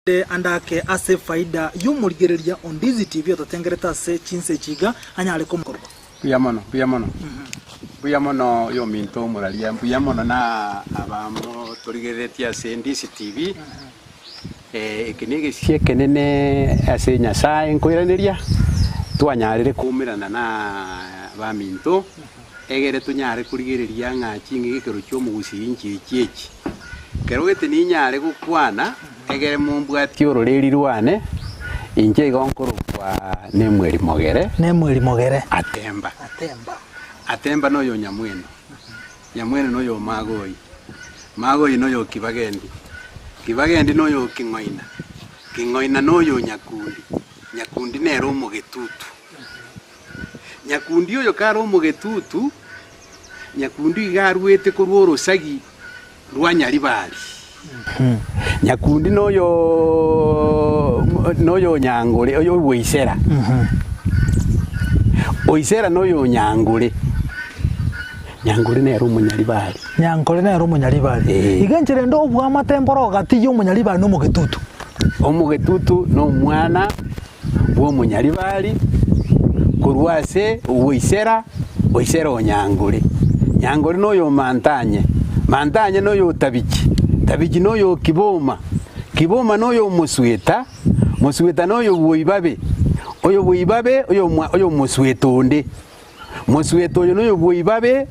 Ande ande ake ase efaida y'omorigereria o Ndizi TV ototengerete ase chinsa echi iga anyare komokorwa. Mbuya mono, mbuya mono, mbuya mono oyominto omoraria, mbuya mono na abamotorigereretie ase Ndizi TV. Eke negesio ekenene ase Nyasae nkoiraneria, twanyarire koumerana na abaminto, egere tonyare korigereria ng'a ching'igekero chi'omogusii nchichi echi. Kero gete ninyare gokwana, egere mombwatie ororeri rwane, inche igo nkorokwa Nemueli Mogere. Nemueli Mogere. Atemba. Atemba. Atemba noyo Nyamweno. Nyamweno noyo Magoi. Magoi noyo Kibagendi. Kibagendi noyo King'oina. King'oina noyo Nyakundi. Nyakundi nere Omogetutu. Nyakundi oyo kare Omogetutu, Nyakundi iga arwete korwa orosagi rwa Nyaribari. Nyakundi noyo noyo Onyangore, oyo bw'Oisera. Oisera noyo Onyangore. Nyangore nere Omonyaribari. Nyankore nere Omonyaribari. Ee. Iga enchera ende oboamate mboro gati y'Omonyaribari na Omogetutu. Omogetutu nomwana bw'omonyaribari korwa ase Oisera, Oisera o Nyangore. Nyangore noyo o Mantanye, Mantanye noyo o Tabichi, Tabichi noyo o Kiboma, Kiboma noyo o Mosweta, Mosweta noyo bw'Oibabe, oyo bw'Oibabe oyo omosweta onde. Mosweta oyo noyo bw'Oibabe,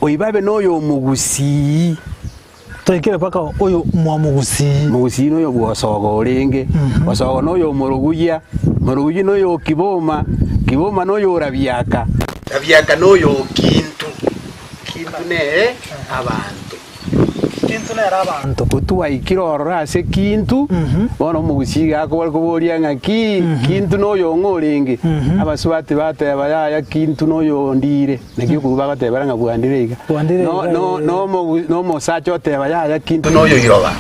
Oibabe noyo omogusii. Toikire mpaka oyo mwamogusii. Mogusii noyo bw'Osogo orenge, Osogo noyo omoroguya, Moroguya noyo o Kiboma, Kiboma noyo o Rabiaka, Rabiaka noyo o Kintu, Kintu nere abanto. Kintu nere abanto. Gotwaikire ororo ase Kintu, bono omogusii iga akobare koboria ng'aki, Kintu noyo ong'o orenge? Abasubati bateba yaya Kintu noyo ondire. Naki okobua bagotebera ng'a bwandire iga. Bwandire No- iga, no- eh. nomogu- Nomosacha oteba yaya kinto noyo iroba.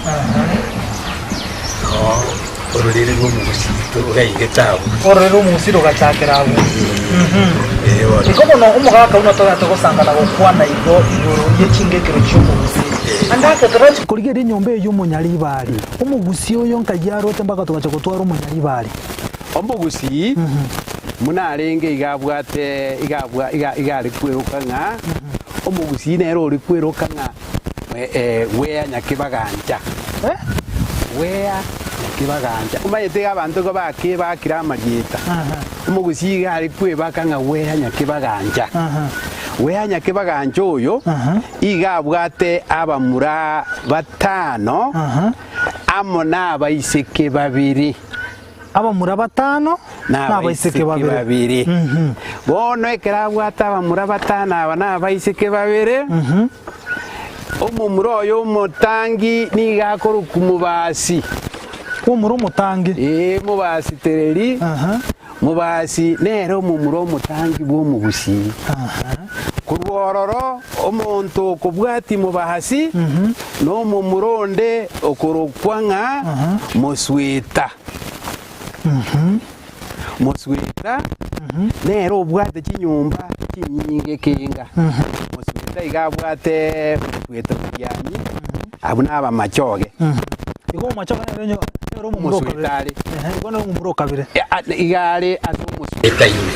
No ororere rw'omogusii rogaigete abwo. Ororere rw'omogusii rogachakera abwo. Eh, bono. Igo bono omogaka buna togete gosangana gokwana igo igoro ye chingekero chi'omogusii. Ande ake torachi korigereria enyomba eye y'omonyaribari. Omogusii oyo nkai aroche mpaka togacha gotwara omonyaribari. Omogusii buna arenge iga abwate iga abwa iga iga are kweroka ng'a omogusii nere ore kweroka ng'a wea nyakebagancha, wea nyakebagancha. Omanyete iga abanto igo bakebakire amarieta, omogusii iga are kwebaka ng'a wea nyakebagancha. Wea nyakebagancha oyo iga abwate abamura batano amo nabaiseke babere. Abamura batano na abaiseke babere. Bono ekero abwate abamura batano aba na abaiseke babere, omomura oyo omotangi nigo akorokwa Mobasi. Omomura omotangi. Ee, Mobasi tereri. Mobasi nere omomura omotangi bw'omogusii. Korwa ororo omonto okobwatia Mobasi nomomura onde okorokwa ng'a Mosweta. Mosweta nere obwate chinyomba chinyinge kenga. Mosweta iga abwate Mosweta Odianyi, abwo nabamachoge. Igo omomachoge nere onye nere omomura o kabere. Omosweta are. Ehe, igo nere omomura o kabere. Eh, a- iga are ase omosweta ime.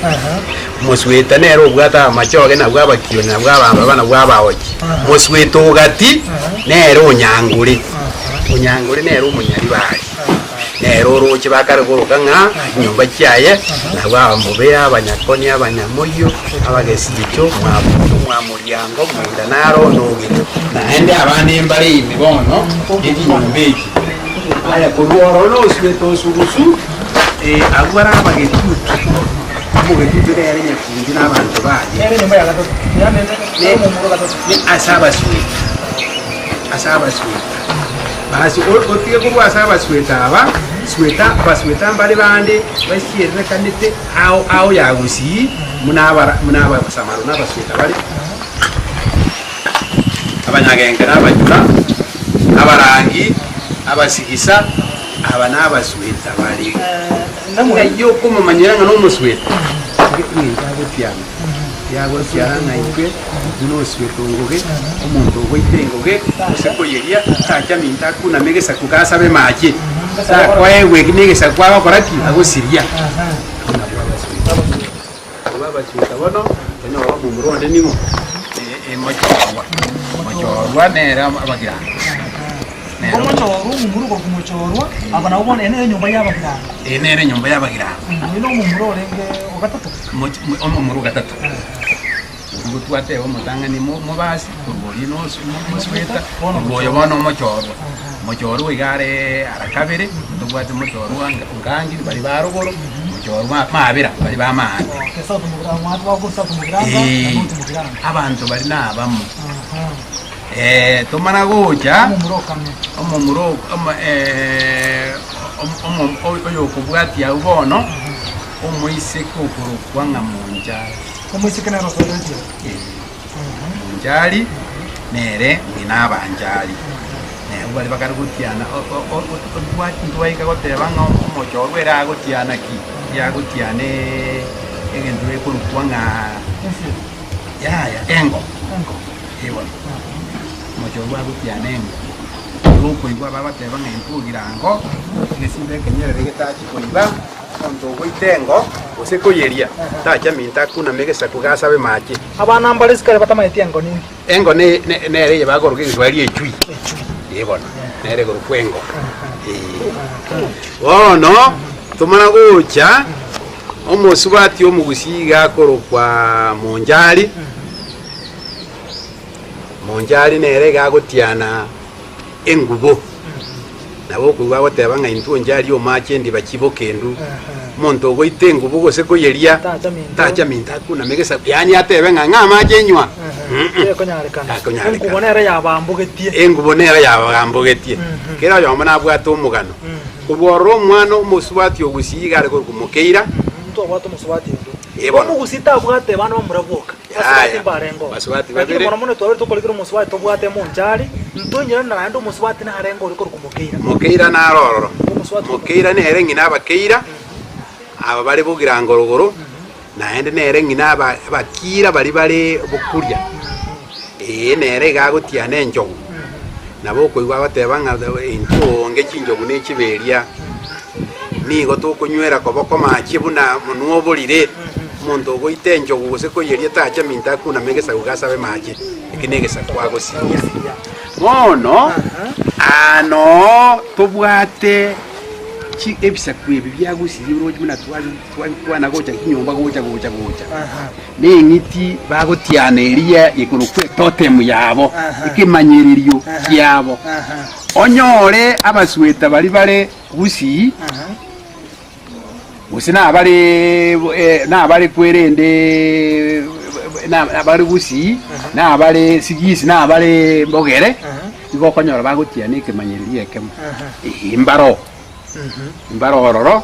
Omosweta nere obwate abamachoge nabwo abakioni nabwo abambaba nabwo abaochi. Mosweta ogati nere onyangore. Onyangore nere omonyaribari. Nere oroche bakare koroka ng'a chinyomba chiaye nabwo abamobea, abanyakoni, abanyamoyio, abagesicho, mwabuto, mwamoriango, moinda naro onogete. Naende abande mbare ime bono ye chinyomba echi. Aya korwa ororo nosuete osugusu, eh, abwo bare abagetutu. Omogetutu nere nyakundi na abanto baye. Nere enyomba ya gatato. Yaani nere omomura o gatato. Ne ase abasueta, ase abasueta. Basi o- otige korwa ase abasueta aba, sueta abasueta mbare bande basiererekanete ao ao ya gusii, buna abara buna abasamaro na abasueta bare, abanyagenke na abachura, abarangi, abasigisa, aba nabasueta bare. Ng'ai okomomanyera ng'a nomosueta? Eng'encho agotiana, yagotiana ng'a intwe buna osuete ongoge, omonto ogoita engoge, gose koyeria, tacha minto akuname egesaku gasabe mache. Takoegwa eki na egesaku agokora ki? Agosiria. Abwo nabwo abasweta. Abwo abasweta bono, tonyore omomura onde ning'o? Mochorwa. Mochorwa nere abagirango. Nere Omochorwa, omomura okorokwa mochorwa, aba nabwo bono eye nere enyomba y'abagirango. Eye nere enyomba y'abagirango. Oyo na omomura orenge ogatato. Omomura ogatato. Nigo twateba omotang'ani mobasi, korwa oria mosweta, korwa oyo bono omochorwa. Mochorwa iga are ara kabere, ntobwate mochorwa ngangi baria ba rogoro, mochorwa mabera baria ba maate. Eeh, abanto baria nabamo. Tomana gocha, omomura oyokobwatia abwo bono, omoiseke okorokwa ng'a Monchari. Omoiseke nere osoeretie. Monchari nere ng'ina abanchari. Nabo baria bakare gotiana ntwaika goteba ng'a omochorwa ere agotiana ki? Agotiana egento gekorokwa ng'a yaya engo. Ee bono, omochorwa agotiana engo. Igo okoigwa bagoteba ng'a intwe ogirango, egesimba ekenyerere getachi koiba. Omonto ogoita engo, gose koyeria, tacha minto akuname egesaku gasabe mache. Abana mbare isiko aria batamaeti engo ninki? Engo nere eye bakoroka egeswahili echui. Ee bono, nere ekorokwa engo. Ee. Bono, tomana gocha, omosubati omogusii iga akorokwa Monjari, Monjari nere iga agotiana engubo. Nabo okoigwa agoteba ng'a intwe onche aria omache ndiba chibokendu, omonto ogoita engubo gose koyeria, tacha minto akuname egesaku, yaani atebe ng'a ng'a amache nywa, Tekonyarekana. Takonyarekana. Engubo nere yabambogetie. Engubo nere yabambogetie. Kera oyomo nabwate omogano. Korwa ororo omwana omosubati ogusii iga are korokwa Mokeira. Ntwabwate omosubati onde. Ee bono. Omogusii tabwate bana bamura boka. Basubati Yaya, mbarenge oo. basubati Lakini babere. mono mono twabeire tokorikera omosubati tobwate monchari, ntoinyore naende omosubati narenge ore korokwa Mokeira. Mokeira naro ororo. Omosubati Mokeira nere ng'ina abakeira, aba bare bogirango rogoro, naende nere ng'ina aba abakiira baria bare bokuria. Ee nere iga agotiana enchogu. Nabo okoigwa agoteba ng'a intwe oonge chinchogu ne chiberia, nigo tokonywera koboko mache buna monwe oborire. Omonto ogoita enchogu gose koyeria tacha minto akuname egesaku gasabe mache, eki negesaku agosiria. Bono aa noo tobwate chi ebisaku ebi biagosiria oroche buna twabikwana gocha chinyomba gocha gocha gocha, na eng'iti bagotiana eria ekorokwa etotem yabo, ekemanyererio kiabo. Onyore abasweta baria bare gusii. Gose nabare nabare kwerende nabare gusii, nabare sigisi, nabare mbogere, igo okonyora bagotiana ekemanyererio ekemo. Eeh mbaro, mbaro ororo,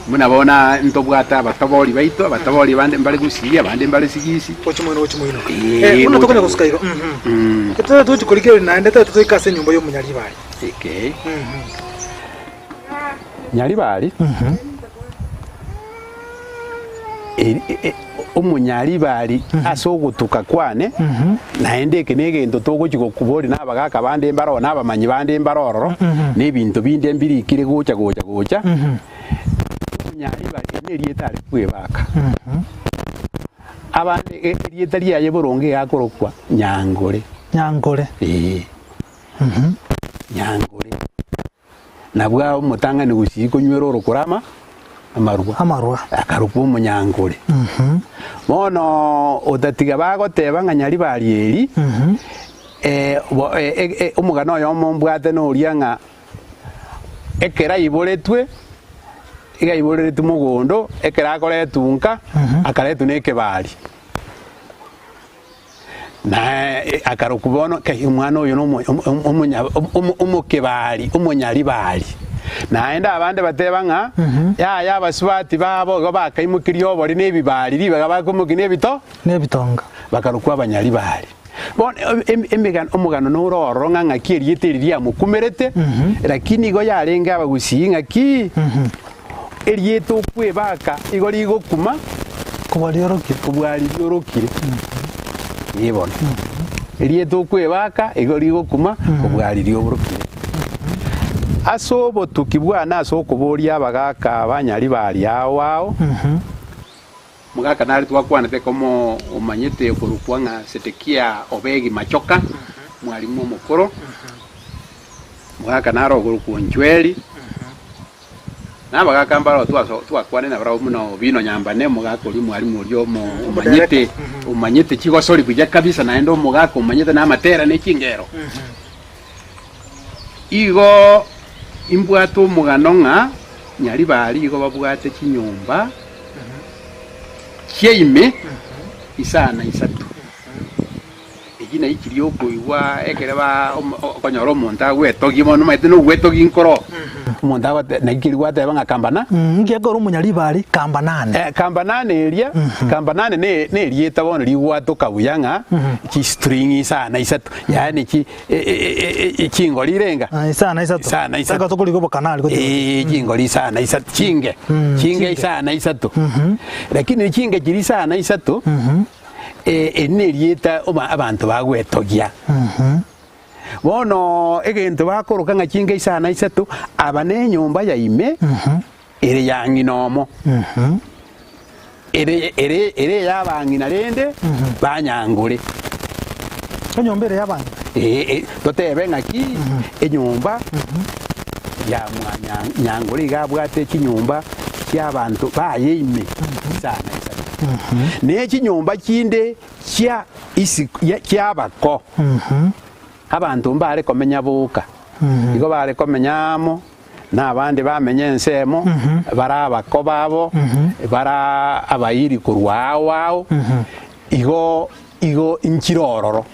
buna bono ntobwate abatobori baito, abatobori bande mbare gusii, abande mbare sigisi. Gochia moino gochia moino. Eeh, Buna tokonya gocha gosuka igo, Mm. Ekero togochia korigereria naende tari toike ase enyomba ya omonyaribari. Okay. Nyaribari, omonyaribari ase ogotuka kwane, naende eke negento togochia gokuboria na abagaka bande mbare na abamanyi bande mbare ororo, na ebinto binde mbirikire gocha gocha gocha, omonyaribari eri nerieta are kwebaka. Abande erieta riaye boronge iga akorokwa Nyangore. Nyangore. Ee. Nyangore. Nabwo omotang'ani gosii konywera orokoro ama amarwa, Amarwa. akarokwa omonyangore. Bono otatiga bagoteba ng'a Nyaribari eri, bo omogano oyomo mbwate noria ng'a ekero aiboretwe, iga aiboreretwe mogondo, ekero akoretwa nka, akaretwa na ekebari. Na akarokwa bono, kai omwana oyo nomo omonya omokebari, omonyaribari. Naende abande bateba ng'a yaya abasubati babo igo bakaimokirie obori na ebibari, ribaga bakoimokia na ebito, Nebitonga. bakarokwa abanyaribari. Bono emegano omogano nore ororo ng'a ng'aki erieta eri riamokumerete, lakini igo yarenge abagusii ng'aki erieta okwebaka igo rigokuma Kobua riorokire. Kobua riorokire. Ee bono. Erieta okwebaka igo rigokuma kobua riria oborokire. Ase obotuki bwane ase okoboria abagaaka ba Nyaribari ao ao, Omogaka nare twakwanete komo omanyete okorokwa ng'a Sedekia Obegi Machoka, mwalimu omokoro. Omogaka nare okorokwa Onchweri, na abagaka mbaro twaso twakwanire nabarabwo buna Obino Nyambane, omogaka oria omwalimu oria omo omanyete omanyete chigosori buya kabisa naende omogaka omanyete na amatera ne chingero. Igo imbwate omogano ng'a Nyaribari igo babwate chinyomba chia ime isano na isato. Echi nachi chiria okoigwa ekere ba okonyora omonto agwetogia bono omanyete na ogwetogia nkoro. Omonto agote naki keria gwateba ng'a kambana. Nki ekero omonyaribari kamba nane. Kamba nane eria, kamba nane ne ne erieta bono rigwatoka buya ng'a chistring isano isato, yaani chi chingori irenga? Isano isato. Isano isato. Mpaka tokorigia obokanari gochia Ee, chingori isano isato, chinge, chinge isano isato. Lakini chinge chiria isano isato, eri nerieta abanto bagwetogia. Bono egento bakoroka ng'a chinge isano isato, aba nenyomba ya ime, ere ya ng'ina omo, ere ere ere ey'abang'ina rende banyangore. Enyomba ere y'abang'ina. Ee, e, totebe ng'aki enyomba ya mwanyangore iga abwate chinyomba chi'abanto baye ime isano isato, ne chinyomba chinde chia isiko chi'abako. Abanto mbare komenya boka, igo bare komenya amo. Na abande bamenye ensemo, bare abako babo, bare abairi korwa ao ao, igo igo inchire ororo.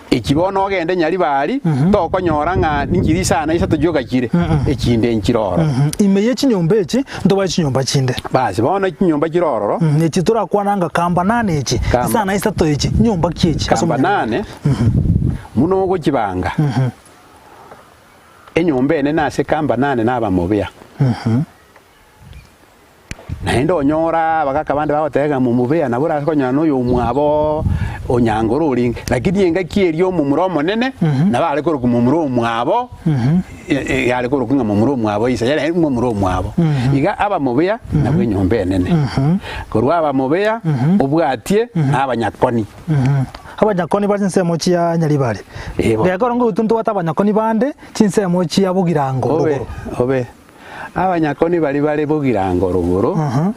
Echi bono ogende Nyaribari, tokonyora ng'a ninchire isano isato chioka chire, echinde nchire ororo. Ime ye chinyomba echi ntobwate chinyomba chinde. Basi bono chinyomba chire ororo. Echi torakwana ng'a kamba nane echi, Kamba. isano isato echi, nyomba ki echi? Ase Kamba omonyaribari. nane, buna ogochibanga. Enyomba enene ase Kambanane na Abamobea. Naende onyora abagaka bande bagoteba ng'a momobea nabo orase konyora na oyomwabo onyangore orenge. Lakini engaki eria omomura omonene nabo are korokwa momura omwabo, yare korokwa ng'a momura omwabo ise, yare momura omwabo. Iga abamobea nabwo enyomba enene. Korwa abamobea obwatie na abanyakoni. Abanyakoni bare chinsemo chia Nyaribari. Ee bono. Gekoro ngoitwe ntobwate abanyakoni bande chinsemo chia Bogirango Obe, rogoro. obe. Abanyakoni baria bare Bogirango rogoro,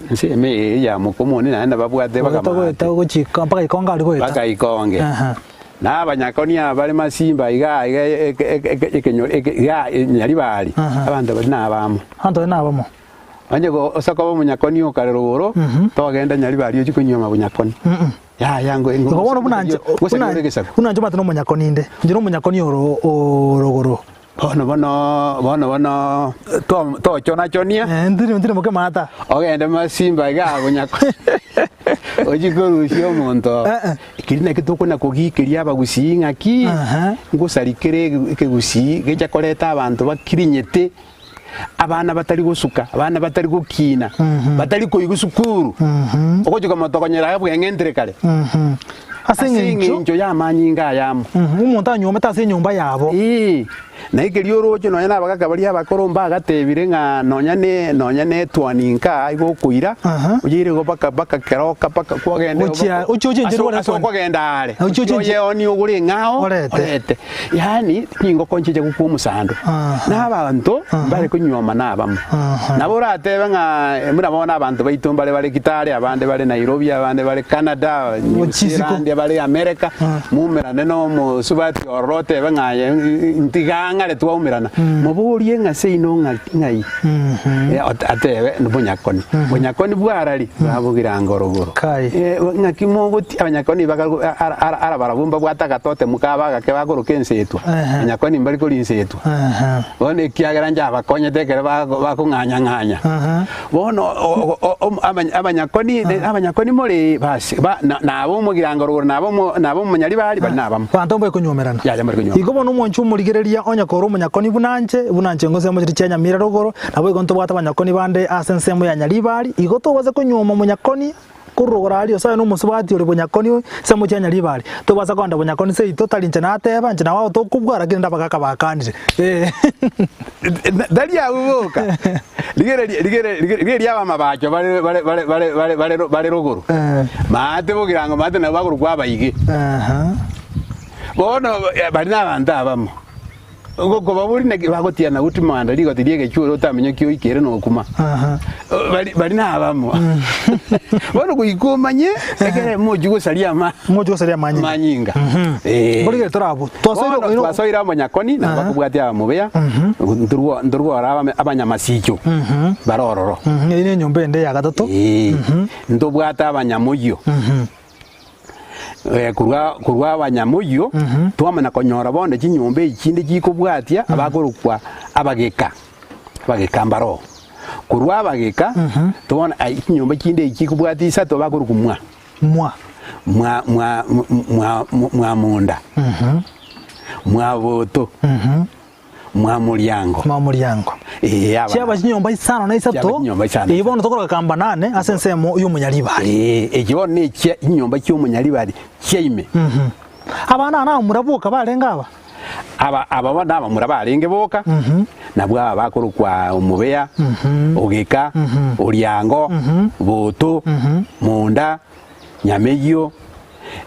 ensemo eye ya Mokomoni naende nababwate Goeta bakamate. goeta gochika mpaka Ikonge aria goeta. Mpaka Ikonge. Aha. Na abanyakoni aba bare Masimba igaa iga eke eke eke ekenyo eke igaa Nyaribari, Aha. abanto baria nabamo. Abanto baria nabamo. Onye go ose koba omonyakoni okare rogoro, togenda Nyaribari ochie konyuoma bonyakoni. Yaya ngo Igo bono buna inche gose buna ore egesaku. buna inche omanyete nomonyakoni inde, inche nomonyakoni oro orogoro. Bono bono bono bono to tochonachonia. Eh, ntiri ntiri mokemata. Ogende masimba iga bonyakoni ochie korusia omonto. Eh, eh. Ekeri nakio tokona kogiikeria abagusii ng'aki, Aha. ngosari kere ekegusii gecha koreta abanto bakirinyete. Abana batari gosuka, abana batari gokina, batari koigwa sukuru, ogochia komotokonyera aye bweng'entere kare. Ase Ase eng'encho eng'encho y'amanyinga ayamo. omonto anyuomete ase enyomba yabo. Ee, na ekeria oroche nonya na abagaka baria abakoro mbagatebire ng'a nonya ne nonya ne etuoni nka igo okoira, Aha. oyeire igo mpaka mpaka keroka mpaka kwagenda igo Gochia- mpaka ochie ochencherwe ase ore ase etuoni. okogenda are, Ochie ochie ochenche- oyeonie ogore eng'ao Orete. orete. Yaani chingoko nchiche gokwa omosando, na abanto mbare konyuoma nabamo. Nabo oratebe ng'a buna bono abanto baito mbare bare Kitale, abande bare Nairobi, abande bare Canada, New Zealand, bare America, moumerane na omosubati ororo otebe ng'a aye ntiga ng'are twaumerana, moborie ng'a seino ng'a ng'ai? Atebe bonyakoni. Bonyakoni bwarari bwabogirango rogoro. Kai. Ng'aki mogoti abanyakoni baga ara ara barabwo mbabwate agatotemu kabo agake bakoroka ensetwa. Ehe. Abanyakoni mbari koria ensetwa. Ehe. Bono ekiagera inche abakonyete ekero bago bakong'anya-ng'anya. Ehe. Bono o- o- o- abanya abanyakoni abanyakoni more basi ba na nabo omogirango rogoro nabo omo nabo omonyaribari bari nabamo. Abanto mbare konyuomerana. Yaya mbare konyuomerana. Igo bono omwanchi omorigereria onye kore omonyakoni buna inche, buna inche ngosemo chiria chia Nyamira rogoro, naboigo ntobwate abanyakoni bande ase ensemo ya Nyaribari, igo tobase konyuoma omonyakoni. Korwa rogoro aria Yosayo na omosubati ore bonyakoni ase omochie Nyaribari. Tobasa kogenda bonyakoni seito, tari inche nateba, inche nabo tokobua, lakini ndabagaka bakanire. Ee. Tari abwo boka, rigereria, rigereria, rigereria abamabacho bare, bare, bare, bare, bare, bare, bare rogoro. Eh. Maate bogirango maate nabo bakorokwa abaige. Aha. Bono bari nabanto abamo. Ogokobaboria naki bagotiana goti manda rigoti ri'egechuo otamenye ki oikere nokuma. Aha. Bari, bari nabamo. Bono goika omanye ekere mochie gosaria ama Mochie gosaria amanyinga. amanyinga. Eh. Mborigere tore abwo. Twasoire Bono oino- twasoire amanyakoni nabo Aha. bakobwatia abamobeya ntorwo ntorwora abame- abanyamasicho bare ororo. Mhm, eyio nenyomba ende ya gatato. Eh, ntobwate abanyamoyio. Korwa korwa abanyamoyio twamanya konyora bono chinyomba echi chinde chikobwatia abakorokwa abageka, abageka mbaroo. Korwa abageka tobona ai chinyomba chinde echi chikobwatia isato bakorokwa mwa, Mwa. mwa mwa mwa mwa monda, mwa boto. Mwamoriango. Mwamoriango. Ee, aba Chiaba chinyomba isano na Chiaba isato, chinyomba isano na eyio bono tokoroka kamba nane ase ensemo y'omonyaribari. Ee, echi bono nechia chinyomba chi'omonyaribari chia ime. Abana aba nabamura boka barenge aba? Aba aba bono nabamura barenge boka, nabwo aba bakorokwa Omobea, Ogeka, Oriango, Boto, Monda, Nyameyio,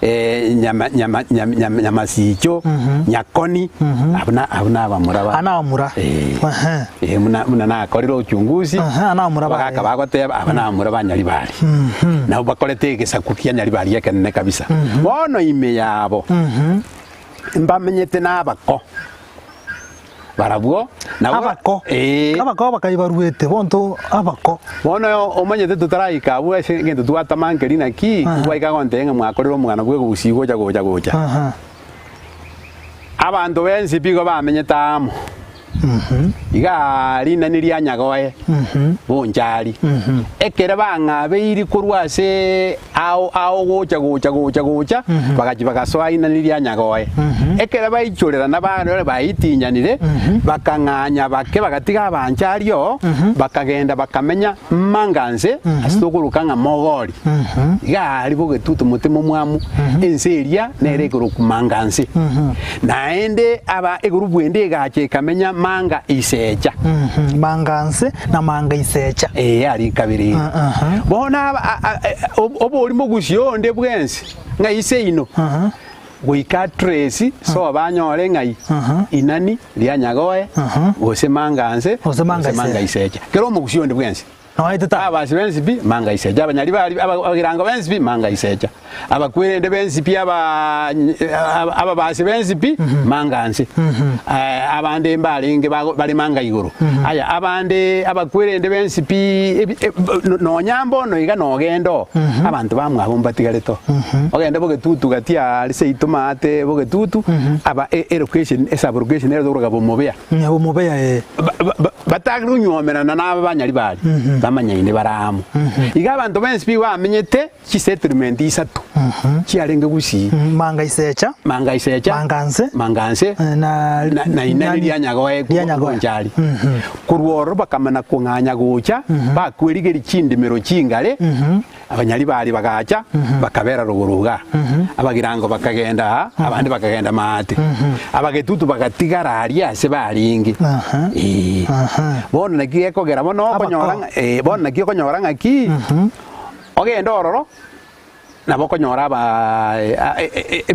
nyama, nyama, nyama, nyama, nyamasicho, nyakoni, abwo na- abwo nabamura ba. Aa nabamura. Eh. Ehe. Eh, muna, muna nakorire uchunguzi Aha, nabamura abagaka bare. bagoteba aba nabamura ba Nyaribari nabo bakorete egesaku kia Nyaribari ekenene kabisa bono ime yabo mbamenyete nabako Barabwo nabo Abako. Ee. Abako abakai baruete bonto abako. Bono omanyete totaraika abwo ase egento twatamankeri naki, Aha. gwaika gontebia ng'a mwakorire omogano bw'egusii gocha gocha gocha. Aha. Abanto b'ense pi igo bamenyete amo, igaa rinani ria Nyagoe, bonchari. Ekere bang'abeiri korwa ase ao ao gocha gocha gocha gocha, bagachia bagasoa inani ria Nyagoe. Ekero baichorerana barore baitinyanire, bakang'anya bake bagatiga abanche aria, bakagenda bakamenya manga nse ase tokoroka ng'a Mogori. Iga aria bogetutu mote momwamu, ense eria nere ekorokwa manga nse. Naende aba egurupu ende egacha ekamenya manga isecha. Manga nse na manga isecha. Ee, aria kabere ere. Bono aba- a- a- a- ob- oborimo gusii onde bwensi ng'a iseino goika atrace sobo anyore ng'ai inani ria Nyagoe gose manga nse Gose manga gose manga isecha. isecha. Kera omogusii onde bwensi. Noetete aba. Abasi bensi pi, manga isecha, abanyaribari, abagirango bensi pi, manga isecha, abakwerende bensi pi, aba ababasi bensi pi, manga nse. Abande mbarenge bago bare manga igoro. Aya, abande abakwerende bensi pi, ebi nonya mbono iga nogende oo, abanto bamwabo mbatigarete oo. Ogende bogetutu gati aria seito maate bogetutu, aba elocation, esublocation ere tokoroka bomobea. Nyabomobea ee. Bataronyuomerana nabanyaribari, bamanyaine bare amo. Iga abanto bensi pi bamenyete chisettlement isato chiarenge gusii. Manga isecha. Manga isecha. Manga nse. Manga nse. Na, na, na inani ria Nyagoe ria Nyagoe. Bonchari. Korwa ororo bakamana kong'anya gocha, bakwerigeria chindimero chingare, Abanyaribari bagacha, bakabera rogoro igaa, abagirango bakagenda aa, abande bakagenda maate, abagetutu bagatigara aria ase barenge. Ee. Bono naki gekogera bono okonyora ng'a ee, bono naki okonyora ng'aki, ogende ororo, nabo okonyora aba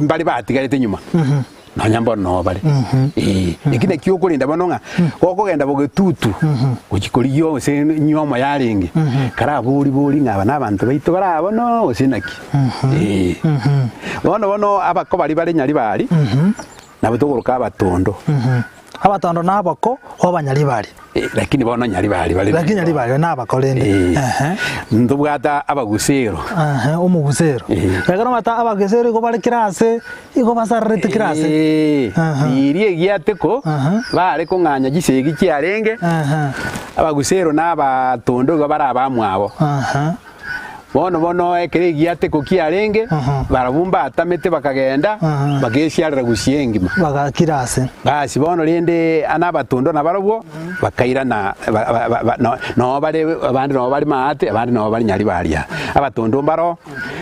mbare batigarete nyuma. Nonya mbono noo bare. Ee, eki nakio okorenda bono ng'a gokogenda bogetutu gochia korigia gose nywomo yarenge, karabori bori ng'a aba nabanto baito bare aa bono gose naki. Ee. Bono bono abako baria bare Nyaribari, nabo tokoroka abatondo. Abatondo na abako b'Abanyaribari. Lakini bono Nyaribari bare Lakini Nyaribari nabako rende. Ehe. Ntobwate abagusero. Ehe, omogusero. Ekero omanyete abagesero igo bare kera ase, igo basarerete kera ase. Riria egiateko, bare kong'anya chisegi chiarenge, abagusero na abatondo igo bare abamwabo. Bono bono ekero egiateko kiarenge, barabwo mbatamete bakagenda, bagesiarera gusii engima. Bagakira ase. Basi bono rende aa nabatondo nabarabwo bakairana noo bare abande noo bare maate abande noo bare Nyaribari aa. Abatondo mbaro,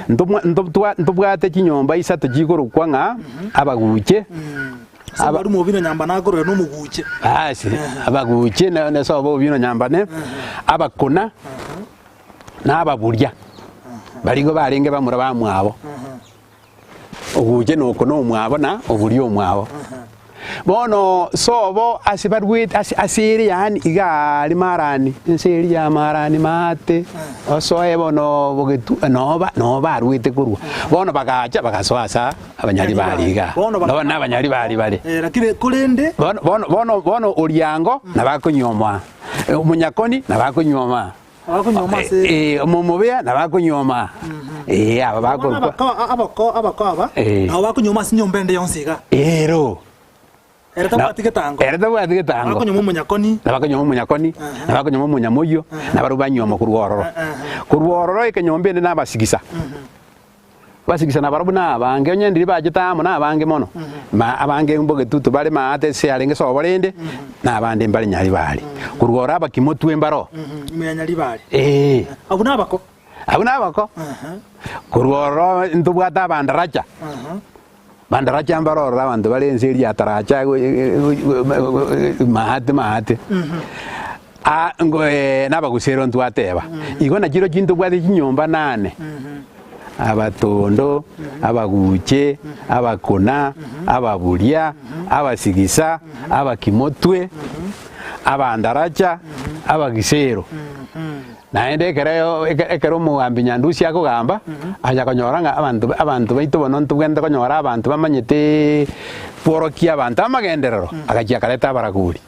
ntobwate chinyomba isato chikorokwa ng'a abaguche. Ase omwalimu Obino Nyambane akorera nomoguche. Basi abaguche nese Obino Nyambane, abakona. Na ababuria baria igo barenge bamura bamwabo, oguche noko nomwabo na oburia omwabo. Bono sobo ase barwete ase ase ere yaani iga aria marani, ense eria ya marani maate, osoe bono bogetu noba noo barwete korwa. Bono bagacha bagasoa asa abanyari baria igaa. Bono Bono na abanyari baria bare. Lakini korende Bono bono bono bono oriango nabakonyuoma, omonyakoni nabakonyuoma. Abakonyuoma ase. Eh, omomobea nabakonyuoma. Eh, aba Bono bakorokwa. abako abako abako aba Eh. nabo bakonyuoma ase enyomba ende yonsi iga. Ero. Ere tabwati getango. Ere tabwati getango. Bakonyuoma omonyakoni. Nabakonyuoma omonyakoni, nabakonyuoma omonyamoyio, nabarabwo banyuoma korwa ororo. Korwa ororo ekenyomba ende nabasigisa. Basigisa nabarabwo nabange, onye ndiri bachete amo nabange mono, ma abange mbogetutu bare maate ase arenge sobo rende, na abande mbare Nyaribari. Korwa oro abakimotwe mbaro. Ime ya Nyaribari. Ee. Abwo nabako. Abwo nabako. Korwa oro ntobwate abandaracha. Bandaracha mbaro ororo abanto bare ense eria ya Taracha maate maate. Aa ngo nabagusero ntwateba. Igo nachio chirochio ntobwate chinyomba nane, abatondo, abaguche, abakuna, ababuria, abasigisa, abakimotwe, abandaracha, abagisero. Naende ekero ekero omogambi Nyandusi akogamba, acha konyora ng'a abanto abanto baito bono ntobwenerete konyora abanto bamanyete kworokia abanto amagenderero, agachia akareta abaragori,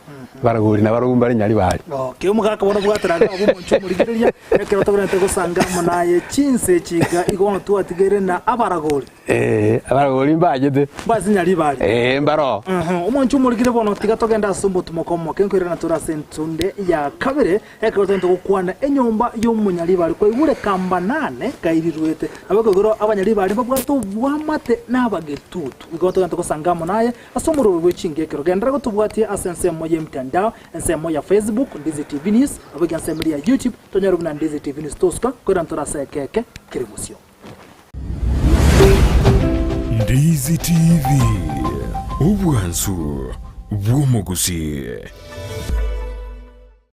abaragori nabarobwo mbare Nyaribari. Okay, omogaka bono bwatera iga abwo omonche omorigereria, ekero togwenerete gosanga amo naye chinse echi iga, igo bono twatigaire na abaragori. Ee, abaragori mbachete. Mbase Nyaribari. Ee, mbaroo. Omonche omorikire bono, tiga togende ase omotumoko omoke, nkoirana tore ase entunde ya kabere, ekero togente gokwana enyomba y'omonyaribari. Kwaigure kamba nane kairirwete. Nabo ekogera abanyaribari mbabwate obwamate n'abagetutu. Igo togente gosanga amo naye ase omorwebe bwe chingekero. Genderera gotobwatia ase ensemo y'emtandao, ensemo ya Facebook, Ndizi TV News, nabo ensemo eria ya YouTube, tonyore buna Ndizi TV News tosuka, nkoirana tore ase ekeke kere bosio. Ndizi TV, obwansu bw'omogusii.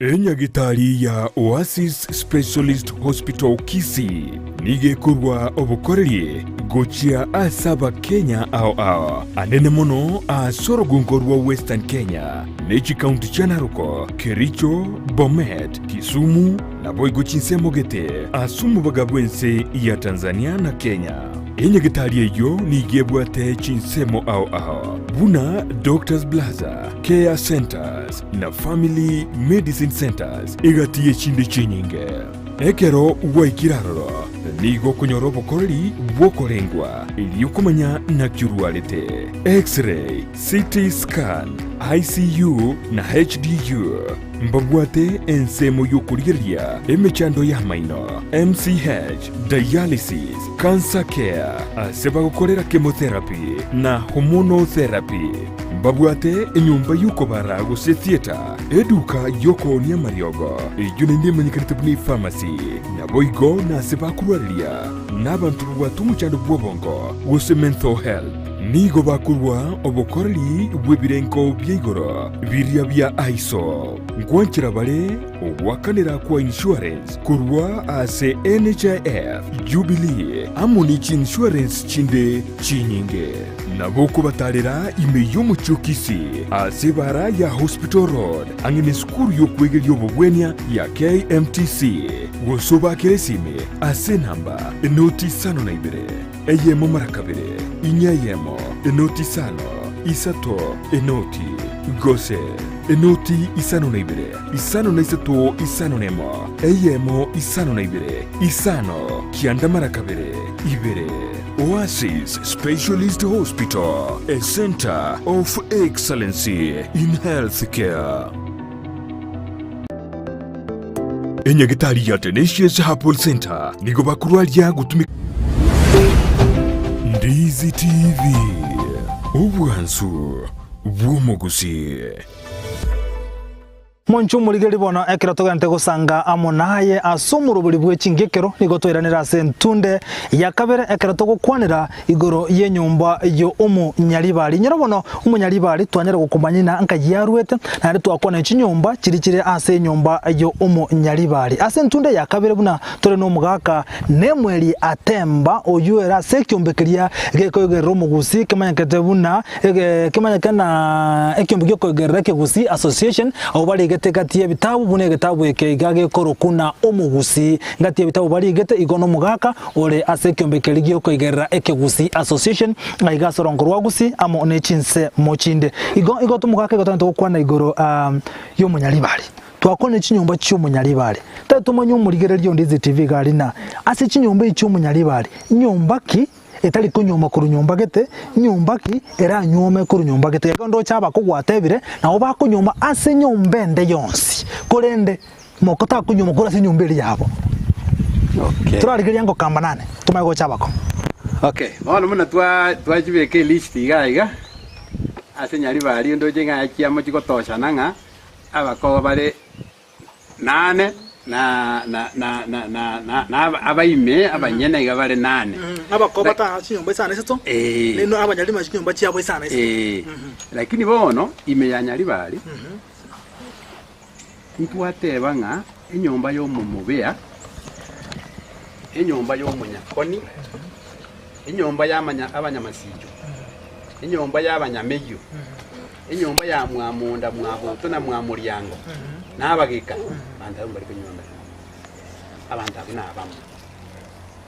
Enyagitari ya Oasis Specialist Hospital Kisii nigo ekorwa obokoreri gochia ase Abakenya ao ao, anene mono ase orogongo rwa Western Kenya ne chikaunti chia Narok, Kericho, Bomet, Kisumu, Naboigo chinsemo gete ase omobaga bw'ense ya Tanzania na Kenya. Enyagetari eyio nigo ebwate chinsemo ao ao buna Doctors Plaza, Care Centers na Family Medicine Centers egati y'echinde chinyinge. Ekero gwaikire aroro nigo okonyora obokoreri bw'okorengwa erio komanya naki orwarete, X-ray, CT scan, ICU na HDU. Mbabwate ensemo y'okorigereria emechando y'amaino, MCH, dialysis, cancer care, ase bagokorera chemotherapy na hormonal therapy. Mbabwate enyomba y'okobara gose theatre, eduka y'okoonia amariogo, eyio naende emanyekanete buna epharmacy, naboigo nase bakorwareria nabanto babwate omochando bw'obongo gose mental health. Nigo bakorua obokoreri bw'ebirengo bia igoro biria bia ISO. Nkwanchera bare ogoakanera kwa insurance korwa ase NHIF, Jubilee amo ne chiinsurance chinde chinyinge. Nabo okobatarera ime y'omochie o Kisii ase ebara ya Hospital Road ang'e nesukuru y'okwegeria obobwenia ya KMTC gose obaakere esimi ase enamba enoti isano na ibere. Eyemo mara kabere, inya eyemo, enoti isano, isato, enoti, gose, enoti isano na ibere, isano na isato, isano na emo, eyemo, isano na ibere, isano, kianda mara kabere, ibere. Oasis Specialist Hospital, a center of excellency in healthcare. Enyagitari ya Tenacious Herbal Centre nigo bakorwaria gotumeka Ndizi TV, obwansu bw'omogusii. Monche omorigereria bono ekero togenderete gosanga amo naye ase omorobori bwe chingekero, nigo twairanire ase entunde ya kabere ekero togokwanera igoro y'enyomba y'omonyaribari. Inyora bono omonyaribari twanyare gokomanya ng'a nkai yarwete, naende twakwana chinyomba chiria chire ase enyomba y'omonyaribari. Ase entunde ya kabere buna tore nomogaka Nemueli Atemba, oyio ere ase ekiombe keria gekoigerera omogusii kemanyekete buna kemanyeke na ekiombe giokoigerera ekegusii association, abwo barigete gati y'ebitabu buna egetabu eke iga gekorokwa na omogusii. Gati y'ebitabu barigete igo nomogaka ore ase ekiombe keria giokoigerera ekegusii association aiga ase orongo rwa Gusii amo ne chinsemo chinde. Igo igo tomogaka igo togende gokwana igoro y'omonyaribari. Twakwanire chinyomba chi'omonyaribari. Tari tomanye omorigereria onde Ndizi TV iga aria na ase chinyomba echi chi'omonyaribari, nyomba ki etari konyuoma korwa nyomba gete, nyomba ki eranyuome korwa nyomba gete. Ekero ndoche abako gwatebire, nabo bakonyuoma ase enyomba ende yonsi, korende moko takonyuoma korwa ase enyomba eria yabo. Okay. Torarigereria ngokamba nane, tomanye gocha abako. Okay, bono buna twa twachibeka elist iga iga, ase Nyaribari ndoche ng'a chiamo chigotoshana ng'a abakoba bare nane na na na na na na na aba- abaime abanyene iga bare nane. Abakoba bataha chinyomba isano isato, Eh. neno abanyarima chinyomba chiabo isano isato. Eh, lakini bono ime ya Nyaribari ntwateba ng'a enyomba y'omomobea, enyomba y'omonyakoni, enyomba y'amanya abanyamasicho, enyomba y'abanyameyio, Enyomba ya mwamonda, mwaboto, na mwamoriango, na abageka, abanto abwo mbare konyuomera. Abanto abwo nabamo.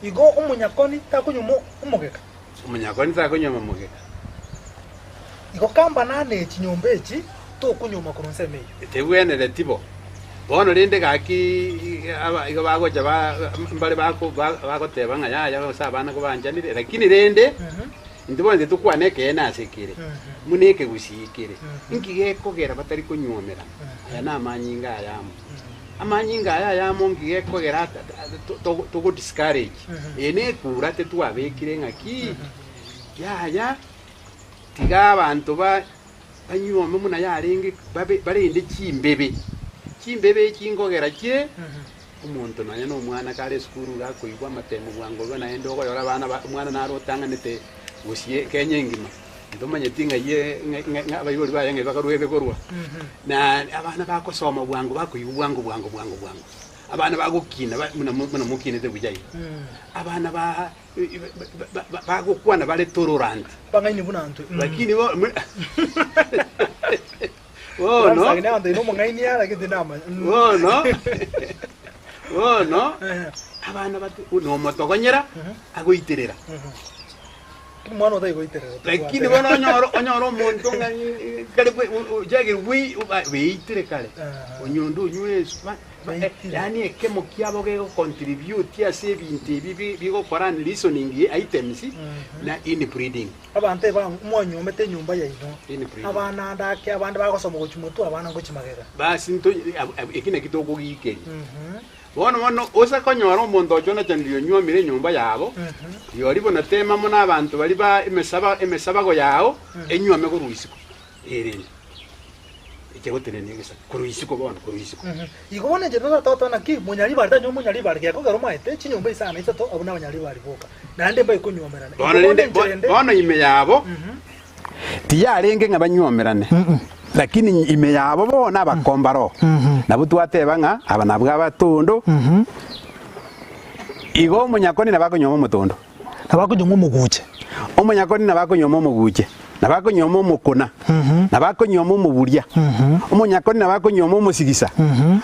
Igo omonyakoni takonyuoma omogeka. Omonyakoni takonyuoma omogeka. Igo kamba nane chinyomba echi tokonyuoma korwa ensemo eyio. Tebwenereti bo. Bono rende gaki aba igo bagocha ba mbare bako bagoteba ng'a yaya gose abana kobanchanire, lakini rende. Intwe bono titokwana ekeene ase kere, buna ekegusii kere. Inki gekogera batari konyuomerana? Aya namanyinga ayamo. Amanyinga aya ayamo nki gekogera togo discourage? Eye nekura tetwabekire ng'aki? Yaya, tiga abanto ba banyuome buna yarenge babe barende chimbebe. Chimbebe echi nkogera chie. Omonto nonya nomwana kare esukuru iga akoigwa amatemo bwango iga naende okoyora abana ba omwana naro otang'anete gose Kenya engima, ntomanyeti ng'ai ng'a ng'a abaibori baye ng'ai bakarwete korwa. Na abana bagosoma bwango bakoigwa bwango bwango bwango bwango, abana bagokina ba buna buna mokinete buya iga, abana ba ba bagokwana bare tolerant. Bang'aini buna intwe. Lakini bo Bono, bono, bono, abana batu nomotogonyera agoiterera. Lakini bono onyore onyore omonto ng'a kare bwe ochakire bwe beitire kare, onyonde onywe esu ba yaani ekemo kiabo gego contribute ase ebinto ebi bi bigokora reasoning items na inbreeding. Abanto eba mwanyuomete enyomba yaino, In prayer. abana ande ake, abande bagosoma gochia motwe, abana ngochia magega. Basi nto eki naki tokogikeria. Bono bono ose konyora omonto ochonachanire onyuomire enyomba yabo, rirorio bono tema mono abanto baria ba emesaba emesabago yao enyuome korwa isiko, erende eche gotenenia egesaku korwa isiko bono korwa isiko. Igo bono inche ntototoa naki monyaribari tanywa omonyaribari gekogera omaete chinyomba isano isato abwo nabanyaribari boka, naende mbai konyuomerana. Igo Bono bono rende inche rende bono ime yabo tiyarenge ng'a banyuomerane, lakini ime yabo bono abakomba roho. Nabwo twateba ng'a aba nabwo abatondo, igo omonyakoni nabo akonyuoma omotondo. Nabo akonyuoma omoguche. Omonyakoni nabo akonyuoma omoguche, nabo akonyuoma omokona, nabo akonyuoma omoburia, omonyakoni nabo akonyuoma omosigisa,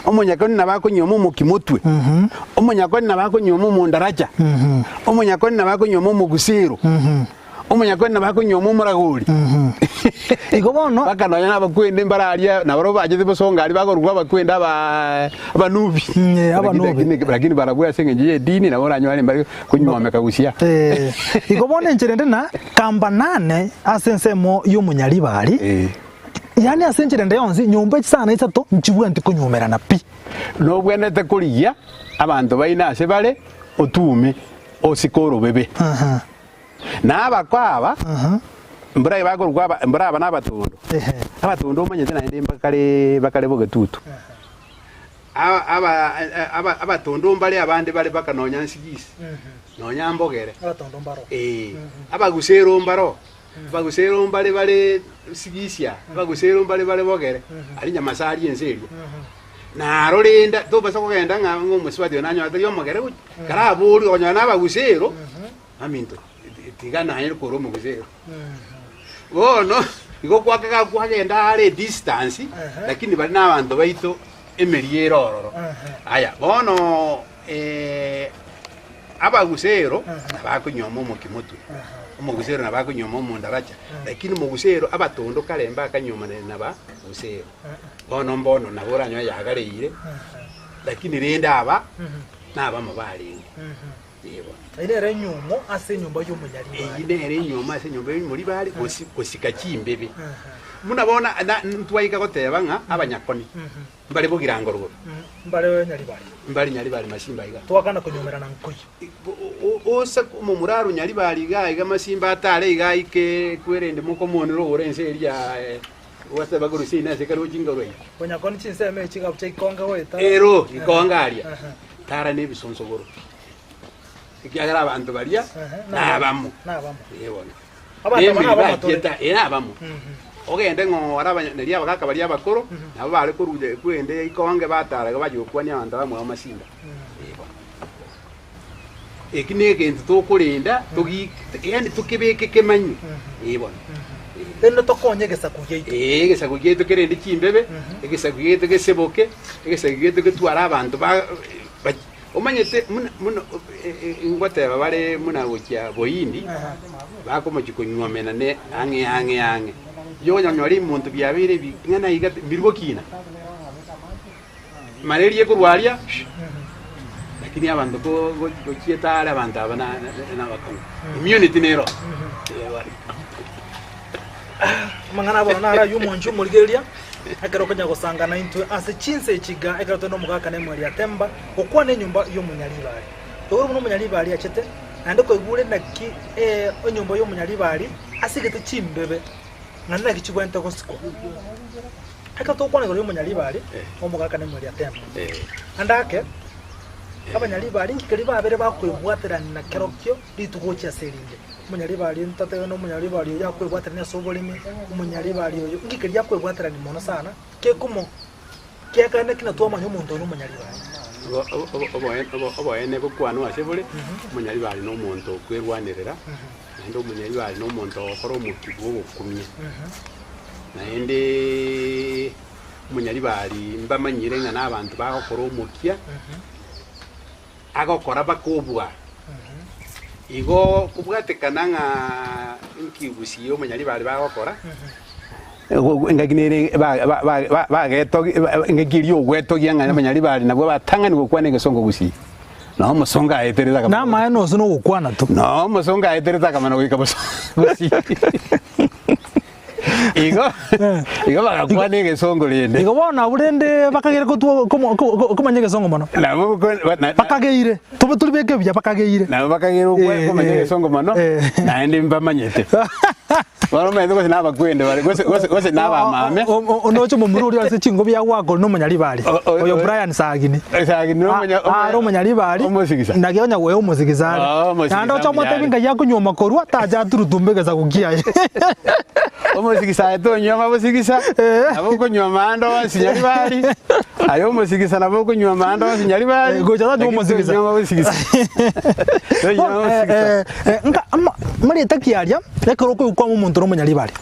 omonyakoni nabo akonyuoma omokimotwe, omonyakoni nabo akonyuoma omondaracha, omonyakoni nabo akonyuoma omogusero, omonyakoni nabo akonyuoma omoragori. Igo bono Mpaka nonya nabakwende mbare aria nabarabwo bachete bosongo aria bakorokwa abakwende aba abanubi. Mm, abanubi. Lakini lakini barabwo ase eng'encho y'edini nabo oranyore mbare konywomeka gusia. Eh, igo bono enchera ende na kamba nane ase ensemo y'omonyaribari Eh. Yaani ase enchera ende yonsi, nyomba echi sana isato nchibwaneti konyuomerana pi. Nobwenerete korigia abanto baino ase bare, otume osike orobebe. Na abako aba, mbora bakorokwa aba, mbora aba nabatondo. Abatondo omanyete naende mbakare bakare bogetutu. Aba aba aba abatondo mbare abande bare mpaka nonya nsigisi, nonya mbogere. Abatondo mbaro. Ee, abagusero mbaro, abagusero mbare bare sigisia, abagusero mbare bare bogere, aria nyamasari ense eria. Naro rende tobasa kogenda ng'a ng'a omosubati oyo nanyora tari omogere gochia, karaborie okonyora na abagusero, Aminto, tiga naye kore omogusero. Bono igo kwakega kwagenda are edistance, lakini baria na abanto baito emeria ere ororo. Aya, bono abagusero nabakonyuoma omokimotwe, omogusero nabo akonyuoma omondaracha, lakini omogusero abatondo kare mbakanyuomanire na abagusero. Bono mbono nabo oranyore yagareire, lakini rende aba nabamo barenge. Eyio nere enyuomo ase enyomba y'omonyaribari. Eyio nere enyuomo ase enyomba y'omoribari, gosika chimbebe. Buna bono ntwaika goteba ng'a abanyakoni mbare bogirango rogoro. Mbare nyaribari. Mbare nyaribari masimba iga. Twakana konyuomerana nkoyio. Ose omomura arwe nyaribari iga iga masimba atare iga aike kwerende mokomonera ogore ense eria gwaseba korwa seino ase ekero ochinga orwa iga. Bonyakoni chinsemo echi chigabu chia ikonge goeta. Ero ikonge aria. Tara nebisonsogoro. Ekiagera abanto baria nabamo. Ee bono. Nemeri bachiete ee nabamo. Ogende ng'ora abanya naria abagaka baria abakoro, nabo bare koruja ekwende ikonge batara iga bachia gokwania abanto bamwabo amasimba. Ee bono. Eki na egento tokorenda togi yaani tokebeke kemanywe. Ee bono. Rende tokonye egesaku giaito. Ee, egesaku giaito kerende chimbebe, egesaku giaito geseboke, egesaku giaito getware abanto ba ba Omanyete buna buna ngoteba bare buna gochia boindi, bakomochia konyuomena ne ang'e ang'e ang'e. Inche okonyora ebimonto biabeire ebi ng'a iga mbiri gokina. Malaria ekorwa aria, lakini abanto ko gochiete are abanto aba na nabakong'u. Immunity nero. Amang'ana abono naro ayio omonche omorigereria, ekero okonya gosanga naintwe ase chinsa echi iga, ekero tore nomogaka na emweri ya Temba, gokwana enyomba y'omonyaribari. Toigure buna omonyaribari achete, naende koigure naki enyomba y'omonyaribari asigete chimbebe, naende naki chigwenerete gosikwa. Ekero togokwana igoro y'omonyaribari, omogaka na emweri ya Temba. Naende ake, abanyaribari inki keria babere bakoebwaterania na kerokio rituko gochia ase erinde. Omonyaribari ntatebe na omonyaribari oyo akwebwaterania ase oboremi, omonyaribari oyo, inki keria akwebwaterania mono sana, kekomo kiakare naki natwamanya omonto oyo nomonyaribari. Oboene bokwanwa ase bore, omonyaribari na omonto okwerwanerera, naende omonyaribari na omonto ogokora omokia bwa ogokumia. Naendeeee omonyaribari mbamanyire ng'a na abanto bagokora omokia. agokora bakobua. Igo kobwatekana ng'a inki gusii omonyaribari bagokora, engaki nere bagetogia engaki eria ogwetogia ng'a abanyaribari nabwo batang'ani gokwana egesongo gusii. Noo omosongo aeterete akamanya Namaene ase nogokwana tu. Noo omosongo aeterete akamanya goika gusii. Igo igo bagakwana egesongo rende. Igo bono abwo rende bakageire kotwo komo ko komanya egesongo mono. Nabo ko ba na Bakageire, tobe tori beke buya bakageire. Nabo bakageire okwe Eh, komanya eh, egesongo mono, eh. naende mbamanyete. Bono omanyete gose nabakwende bare gose gose gose nabamame. Onoche omomura oria ase chingobi agwakora nomonyaribari. O- o- Oyo o- Brian Sagini. Sagini nomonya Are omonyaribari. Omosigisa. Naki onya goe omosigisa are. Ah, omosigisa Naende oche mbuya omotebi are. ngai akonyuoma korwa tacha aturutumbe egesaku kiaye. Omosigisa aye tonyuoma bosigisa, Eh. nabo okonyuoma ande onsi nyaribari, aye omosigisa nabo okonyuoma ande onsi nyaribari, Eh, gocha tanywa lakini omosigisa. tonyuoma bosigisa. Tonyuoma Bono, eh, bosigisa. eh, eh, nka ama marieta ki aria ekero okoigwa omonto ore omonyaribari?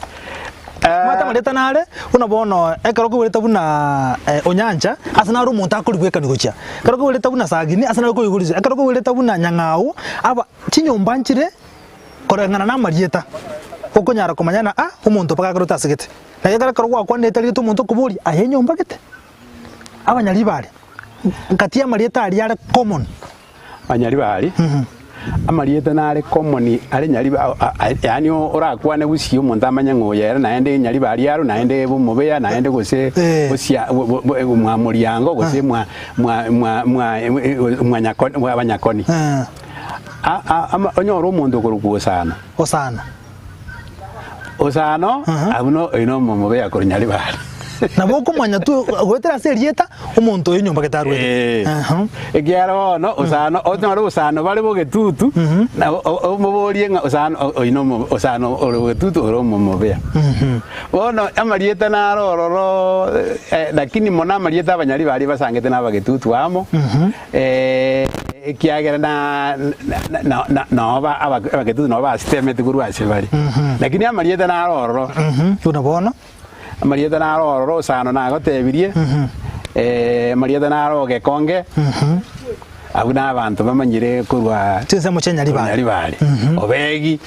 Omanyete amarieta nare, buna bono ekero okoigwerete buna Onyancha, ase naro omonto akorigwekani gochia. Ekero okoigwerete buna Sagini, ase naro okorigwekani Ekero okoigwerete buna Nyang'au, aba chinyomba nchire koreng'ana na amarieta, okonyara komanya ng'a ah omonto mpaka akorete ase gete. Na ekero ekero gwakwanete rieta omonto okoboria, aye enyomba gete? Abanyaribari, gati ya amarieta aria are common. Abanyaribari. Amarieta nare common are nyariba yaani orakwane gusii omonto amanye ng'a oyo ere naende nyariba aria aro naende bomobeya naende gose gosia mwa moriango gose mwa mwa mwa mwa mwa nyakoni mwa abanyakoni. Onyore omonto okorokwa Osano. Osano. Osano abwo no oyo no omobeya korwa Nyaribari. Nabo okomanya tu goetera ase erieta omonto oyo nyomba gete arwete. Eh. Ekiagera bono osano onyore osano bare bogetutu nabo omoborie ng'a osano oyo no omo osano ore bogetutu ore omomobea. Bono amarieta naro ororo lakini mono amarieta abanyaribari basangete na abagetutu amo. Ekiagera na na na noo ba aba abaketutu noo basitemeti korwa ase bare. Lakini amarieta naro ororo. Buna bono. Amarieta naro ororo osano nagotebirie, amarieta naro ogekonge, abwo na abanto bamanyire korwa Chinsemo chia Nyaribari. Nyaribari. Obegi.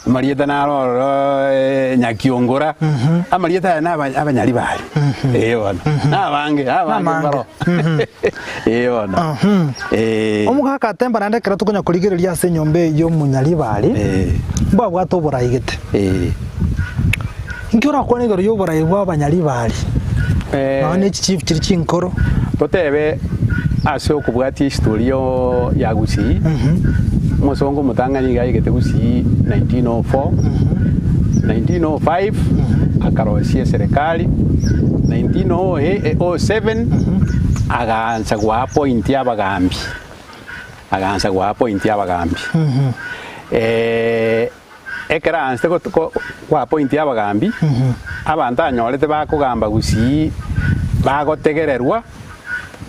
Amarieta naro ororo Nyakiongora, amarieta aya na abanyaribari, ee bono, na abange, abange Namange. mbaro, ee bono, ee. Omogaka atemba naende ekero tokonya korigereria ase enyomba eye y'omonyaribari, Ee. mbwabwate oborai gete. Ee. Inki orakwane igoro y'oborai bwa abanyaribari? Eh. Nonya ne chichief chiria chinkoro. Totebe ase okobwatia history ya Gusii, omosongo omotang'ani iga aigete Gusii 1904, 1905 akarosia eserekari, 1907 agaansa goappoint abagambi, agaansa goappoint abagambi. Ekero aansete goapointia abagambi, abanto anyorete bakogamba gusii bagotegererwa,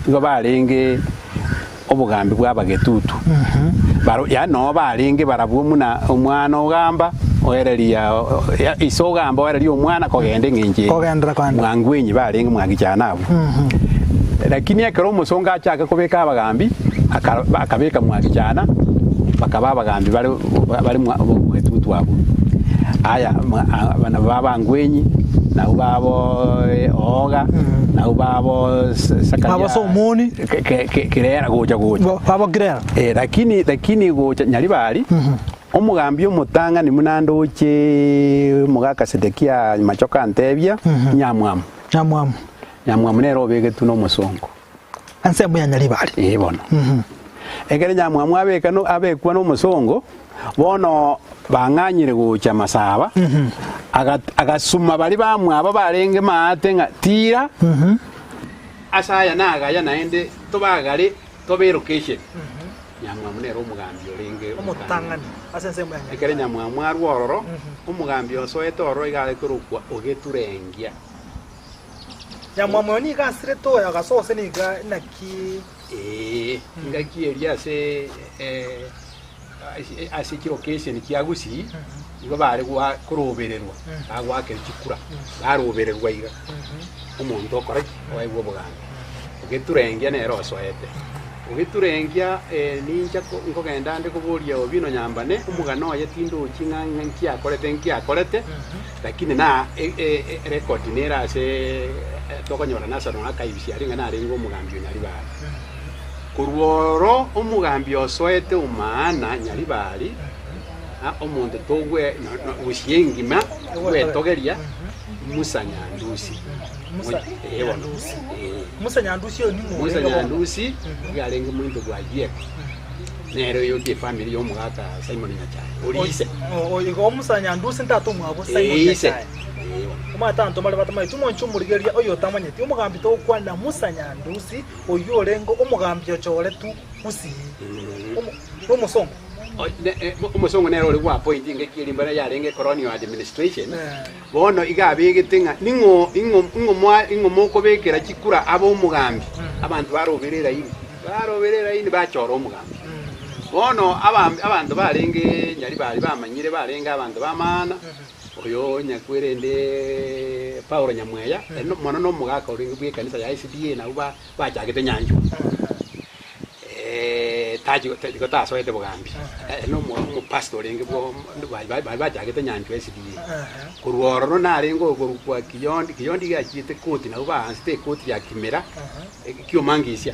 nigo barenge obogambi bw'abagetutu. Yaani noo barenge barabwo buna omwana ogamba oereria ise ogamba oereria omwana kogenda eng'encho eye. Kogenderera kogenda. Mwangwenyi barenge mwagichana abwo. Lakini ekero omosongo achaka kobeka abagambi, akabeka mwagichana, bakaba abagambi bare bare bogetutu abwo. Aya nabo b'abangwenyi, nabwo babo Ooga, nabwo babo Sakaria, Babo Somoni. Kirera gocha gocha. Babo Kirera. Lakini lakini gocha Nyaribari, omogambi omotang'ani buna ndoche omogaka Sedekia Machoka antebia, Nyamwamu. Nyamwamu. Nyamwamu nere obegetwe nomosongo. Ensemo ya Nyaribari. Ee bono. Ekero Nyamwamu abeka no abekwa nomosongo, bono bang'anyire gocha Masaba, aga agasuma baria bamwabo barenge maate ng'a tira, ase aya nagaya naende tobagare tobe elocation. Nyamwamu nere omogambi orenge Omotang'ani ase ensemo ya Nyaribari. Ekero Nyamwamu arwa ororo, omogambi osoete ororo iga are korokwa Ogeturengia. Nyamwamu oyo nigo asirete oyo agasose nigo naki. Ee, engaki eria ase ase chilocation chia Gusii, nigo bare gwa korobererwa, bagoakera chikura, barobererwa iga, omonto okora ki? Oegwe obogambi. Ogeturengia nere osoete. Ogeturengia nincha nkogenda nde koboria Obino Nyambane, omogano oye tindochi ng'a nki akorete nki akorete, Lakini na erekodi nere ase tokonyora Nasaron akaibisia aria ng'a narenge omogambi o Nyaribari. Korwa oro omogambi osoete omana Nyaribari, omonto togwe gusii engima gwetogeria Musa Nyandusi. Ee bono. Musa Nyandusi oyo ning'o Musa orenge bono? Nyandusi nigo arenge omonto bwa Ayieko. Nere oyokia efamiri y'omogaka Simon Nyachae, oria ise. Igo Musa Nyandusi ntata omwabo Simon Ee, ise. Nyachae. Ee, bono. Omanyete abanto mbare batamanyeti omonche omorigereria oyotamanyeti omogambi togokwanera Musa Nyandusi oyio orenge omogambi ochoretwe Gusii. Omo nomosongo. Omosongo nere ore gwa-appoint engaki eria mbare yarenge colonial administration, bono iga abegete ng'a ning'o ing'o ing'o mwa ing'o mokobekera chikura abe omogambi, abanto barobere eraini, barobere eraini bachora omogambi. Bono abambi abanto barenge Nyaribari bamanyire barenge abanto b'amaana, oyo nyakwerende Paulo Nyamweya, ere mono na omogaka orenge bwa ekanisa ya SDA nabwo ba bachagete nyanchwa. Tachi igo tasoete bogambi, ere na omopastor orenge bwo baria bachagete nyanchwa SDA. Korwa ororo narenge okorokwa Kiyondi, Kiyondi iga achiete koti nabwo baansete ekoti ya Kimera, Kiomangisia.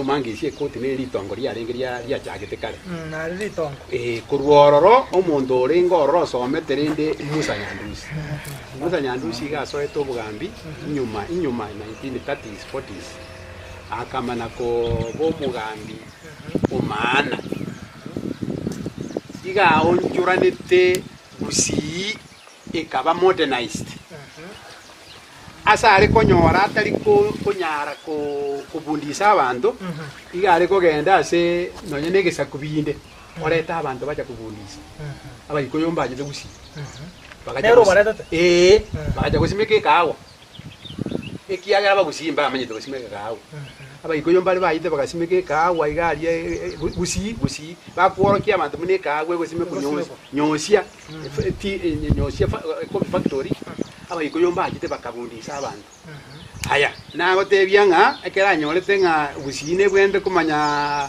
Kiomangisia ekoti ne ritongo riarenge ria riachagete kare. Nari ritongo. Ee, korwa ororo omonto orenge ororo osomete rende Musa Nyandusi. Musa Nyandusi iga asoete obogambi inyuma inyuma 1930s 40s akamana koba omogambi omaana. Iga aonchoranete Gusii ekaba modernized. Ase are konyora atari konyara kobundisa abanto, iga are kogenda ase nonya na egesaku binde, oreta abanto bacha kobundisa. Abaikoyo mbachete gusii. Bagacha Nere gosi- obaretete? Ee, bagacha gosimeka ekahawa, ekiagera abagusii mbamanyete gosimeka ekahawa. Abaikoyo mbare baachete bagasimeka ekahawa iga aria gusii gusii, bakworokia abanto buna ekahawa egosimekwa nyonsi nyosia. Nyosia coffee factory, Abaikoyo mbachete bakabundisa abanto. Aya, nagotebia ng'a ekero anyorete ng'a gusii nebwenerete komanya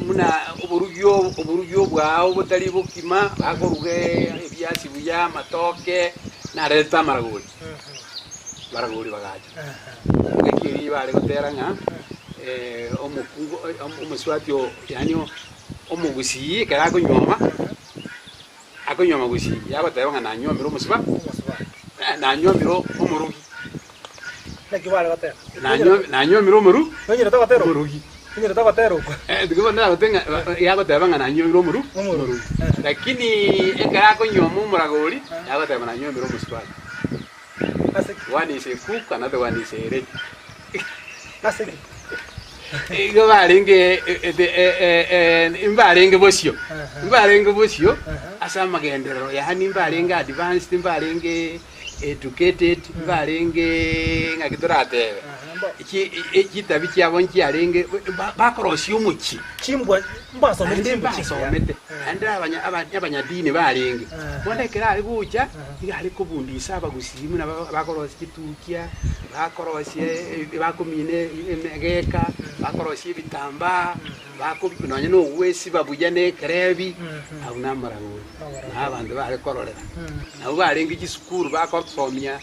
buna oborugi oborugi obwao botari bokima, bakoruga ebiasi buya, amatoke, narerete amaragori, abaragori bagacha. Engaki eria bare gotera ng'a omokungu omosubati yaani omogusii ekero akonyuoma. Akonyuoma gusii, yagoteba ng'a nanyuomire omosuba, nanyuomire omorugi. Naki bare goteba? Nanyuomire omoru, Nonyerete ogotera okwo? omorugi. Nonyerete ogotera okwo? Tiga bono nagote ng'a yagoteba ng'a nanyuomire omoru, Omorugi. Lakini ekero akonyuoma omoragori, yagoteba nanyuomire omosubati. Ase ki? One is a cook, another one is a lady. Ase ki? Igo barenge mbarenge bosio, mbarenge bosio ase amagenderero, yaani mbarenge advanced, mbarenge educated, mbarenge ng'aki toratebe, chitabi chiabo nchiarenge bakorosia omochie. Chimbwa mbasomete Naende chimbwa chingiya. mbasomete, naende abanyadini barenge. Bono ekero are gocha, nigo are kobundisa abagusii buna bakorosia chitukia, bakorosia bakomina emegeka, bakorosia ebitambaa, nonya na ogwesiba buya na ekerebi, abwo namaragori, na abanto bare kororera. Nabwo barenge chisukuru bakosomia,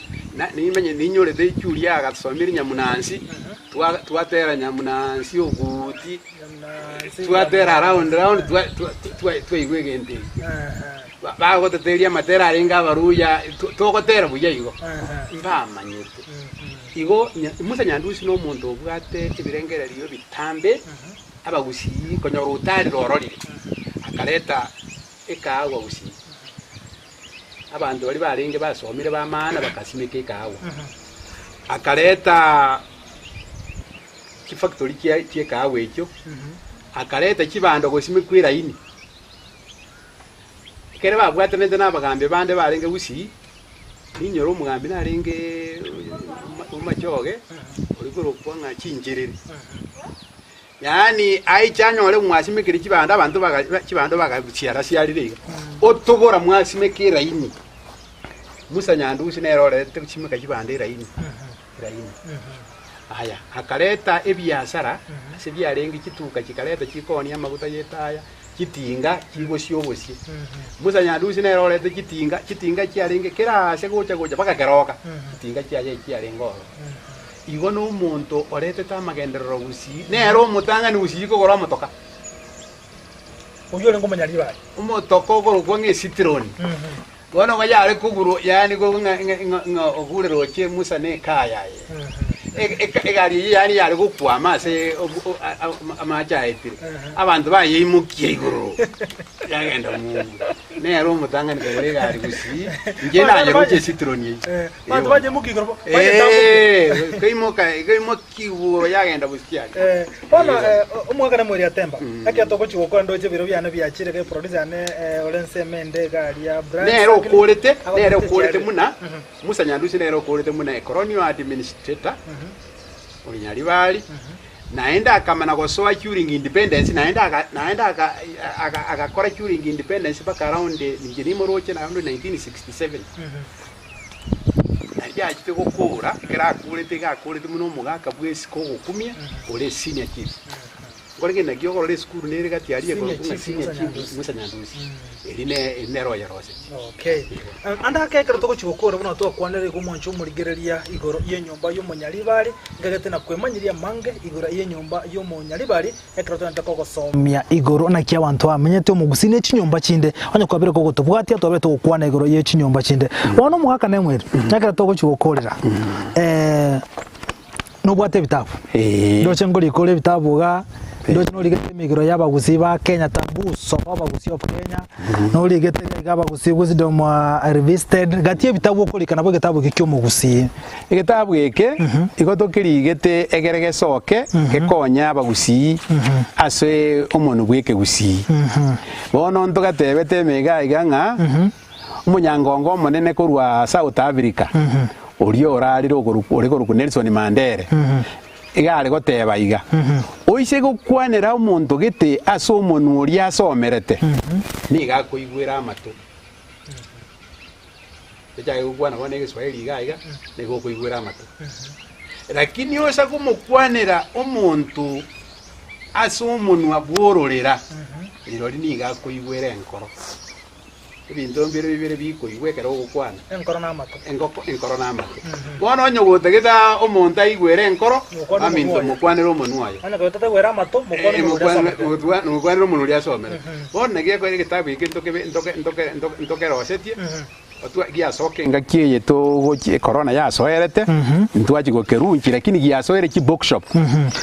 nimanye ninyorete echuria agasomirie nyamunansi, twatera nyamunansi oguti. Twatera round round twaigwa egento ekio. Bagototeria amatera arenge abaruya togotera buya igo, mbamanyete. Igo Musa Nyandusi na omonto obwate ebirengererio ebitambe, abagusii konyora otarire ororire, akareta ekaagwa gusii. Abanto baria barenge basomire b'amaana bakasimeka ekaagwa. Akareta chifactory chia chi'ekahawa echio, akareta chibando gosimekwa eraini. Ekere babwatanete na abagambi bande barenge Gusii, ninyore omogambi narenge omachoge, oria korokwa ng'a Chincherere. Yaani aiche anyore mwasimekire chibando abanto baga chibando bagachiara siarire iga, otogora mwasimeka eraini. Musa Nyandusi nere orete gosimeka chibando eraini, eraini. Aya, akareta ebiasara ase biarenge chituka chikareta chikoonia amaguta y'etaya, chitinga chigosia obosie. Musa Nyandusi nere orete chitinga, chitinga chiarenge kera ase gocha gocha mpaka keroka, chitinga chiaye chiarenge ororo. Igo nomonto oretete amagenderero gusii, nere omotang'ani gusii kogora omotoka. Oyio orenge omonyaribari. Omotoka okorokwa ng'a Esitironi. Bono igo yare kogurwa, yaani ng'a ng'a ng'a ogure roche Musa na ekaa yaye. Egari eyio yaani yare gokwama ase amache aetire, abanto bayeimokia igoro, yagenda mumbu. Nere omotang'ani kogora egari gusii, inche nayeroche Esitironi eyio. Abanto banyeimokia igoro bo- banyetambokia. Eh, keimoka keimokiwa yagenda gosikia aria. Eh, bono eh, omwaka na mweri atemba ekero togochia gokora ndoche ebiro biane biachire ge producer yane eh, ore ensemo ende iga aria Brian Nere Franklin, okorete, nere agotete okorete chiarire. muna Musa Nyandusi nere okorete muna ecolonial administrator ore Nyaribari, naende akamana gosoa during independence naende aka naende aka aka agakora during independence mpaka around inche nimoroche around 1967. Nario achete gokora, ekero akorete iga akorete buna omogaka bw'esiko ogokumia ore senior chief. Nkore gento naki okorora esukuru nere gati aria Senior ekorokwa ng'a Chief Senior Musa Chief Nyandusi. Musa Nyandusi. Eri ne eri nere oyerosetie. Okay. Ande ake ekero togochia gokora buna twakwanire igo omwancho omorigereria igoro y'enyomba y'omonyaribari, nkagete na kwemanyeria amange igoro y'enyomba y'omonyaribari, ekero togente kogosomia igoro naki abanto bamenyete omogusii ne chinyomba chinde, onye kwabire kogotobwatia twabire togokwana igoro ye chinyomba chinde. Bono omogaka Nemweri, ekero togochia gokorera, nobwate ebitabu, ndoche nkorikore ebitabu igaa, ndoche norigete emegiro ya abagusii ba Kenya taboos of abagusii of Kenya, norigete iga iga abagusii wisdom revisited, gati ebitabu okorika nabo egetabu eke kia omogusii. Egetabu eke igo tokerigete egere gesoke gekonye abagusii ase omonwa bw'ekegusii. Bono ntogatebete emeiga iga ng'a omonyangongo omonene korwa South Africa oria orarire okorokwa ore korokwa Nelson Mandela iga are goteba iga, Oise gokwanera omonto gete ase omonwa oria asomerete, nigo akoigwera amato. Tochake gokwana bono egeswahili iga iga, nigo okoigwera amato. Lakini osa komokwanera omonto ase omonwa bw'ororera, rirorio nigo akoigwera enkoro. Ebinto mbire bibere bikoigwa ekero ogokwana, Enkoro na amato. engoko enkoro na amato. Bono onye gotagete omonto aigwere enkoro, Mokwane aminto omonwa oye. mokwanere omonwa oye. Onye koyotatagwera amato, mokwane omonwa oria asomerete. Mokwanere omonwa oria asomerete. Bono naki ekero egetabu eke ntoke ntoke ntoke ntokerosetie, otwa giasoka engaki eye togochi ecorona yasoerete, ntwachia gokerunchi lakini giasoire chibookshop,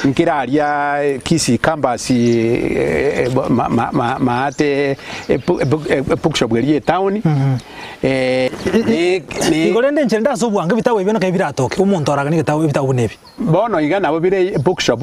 nkere aria Kisii campus ma ma ma maate ebookshop eria etown, ne ne Igo rende inche rende ase obwango ebitabu ebi naki biratoke, omonto oraganie egetabu ebitabu buna ebi. Bono iga nabo bire bookshop,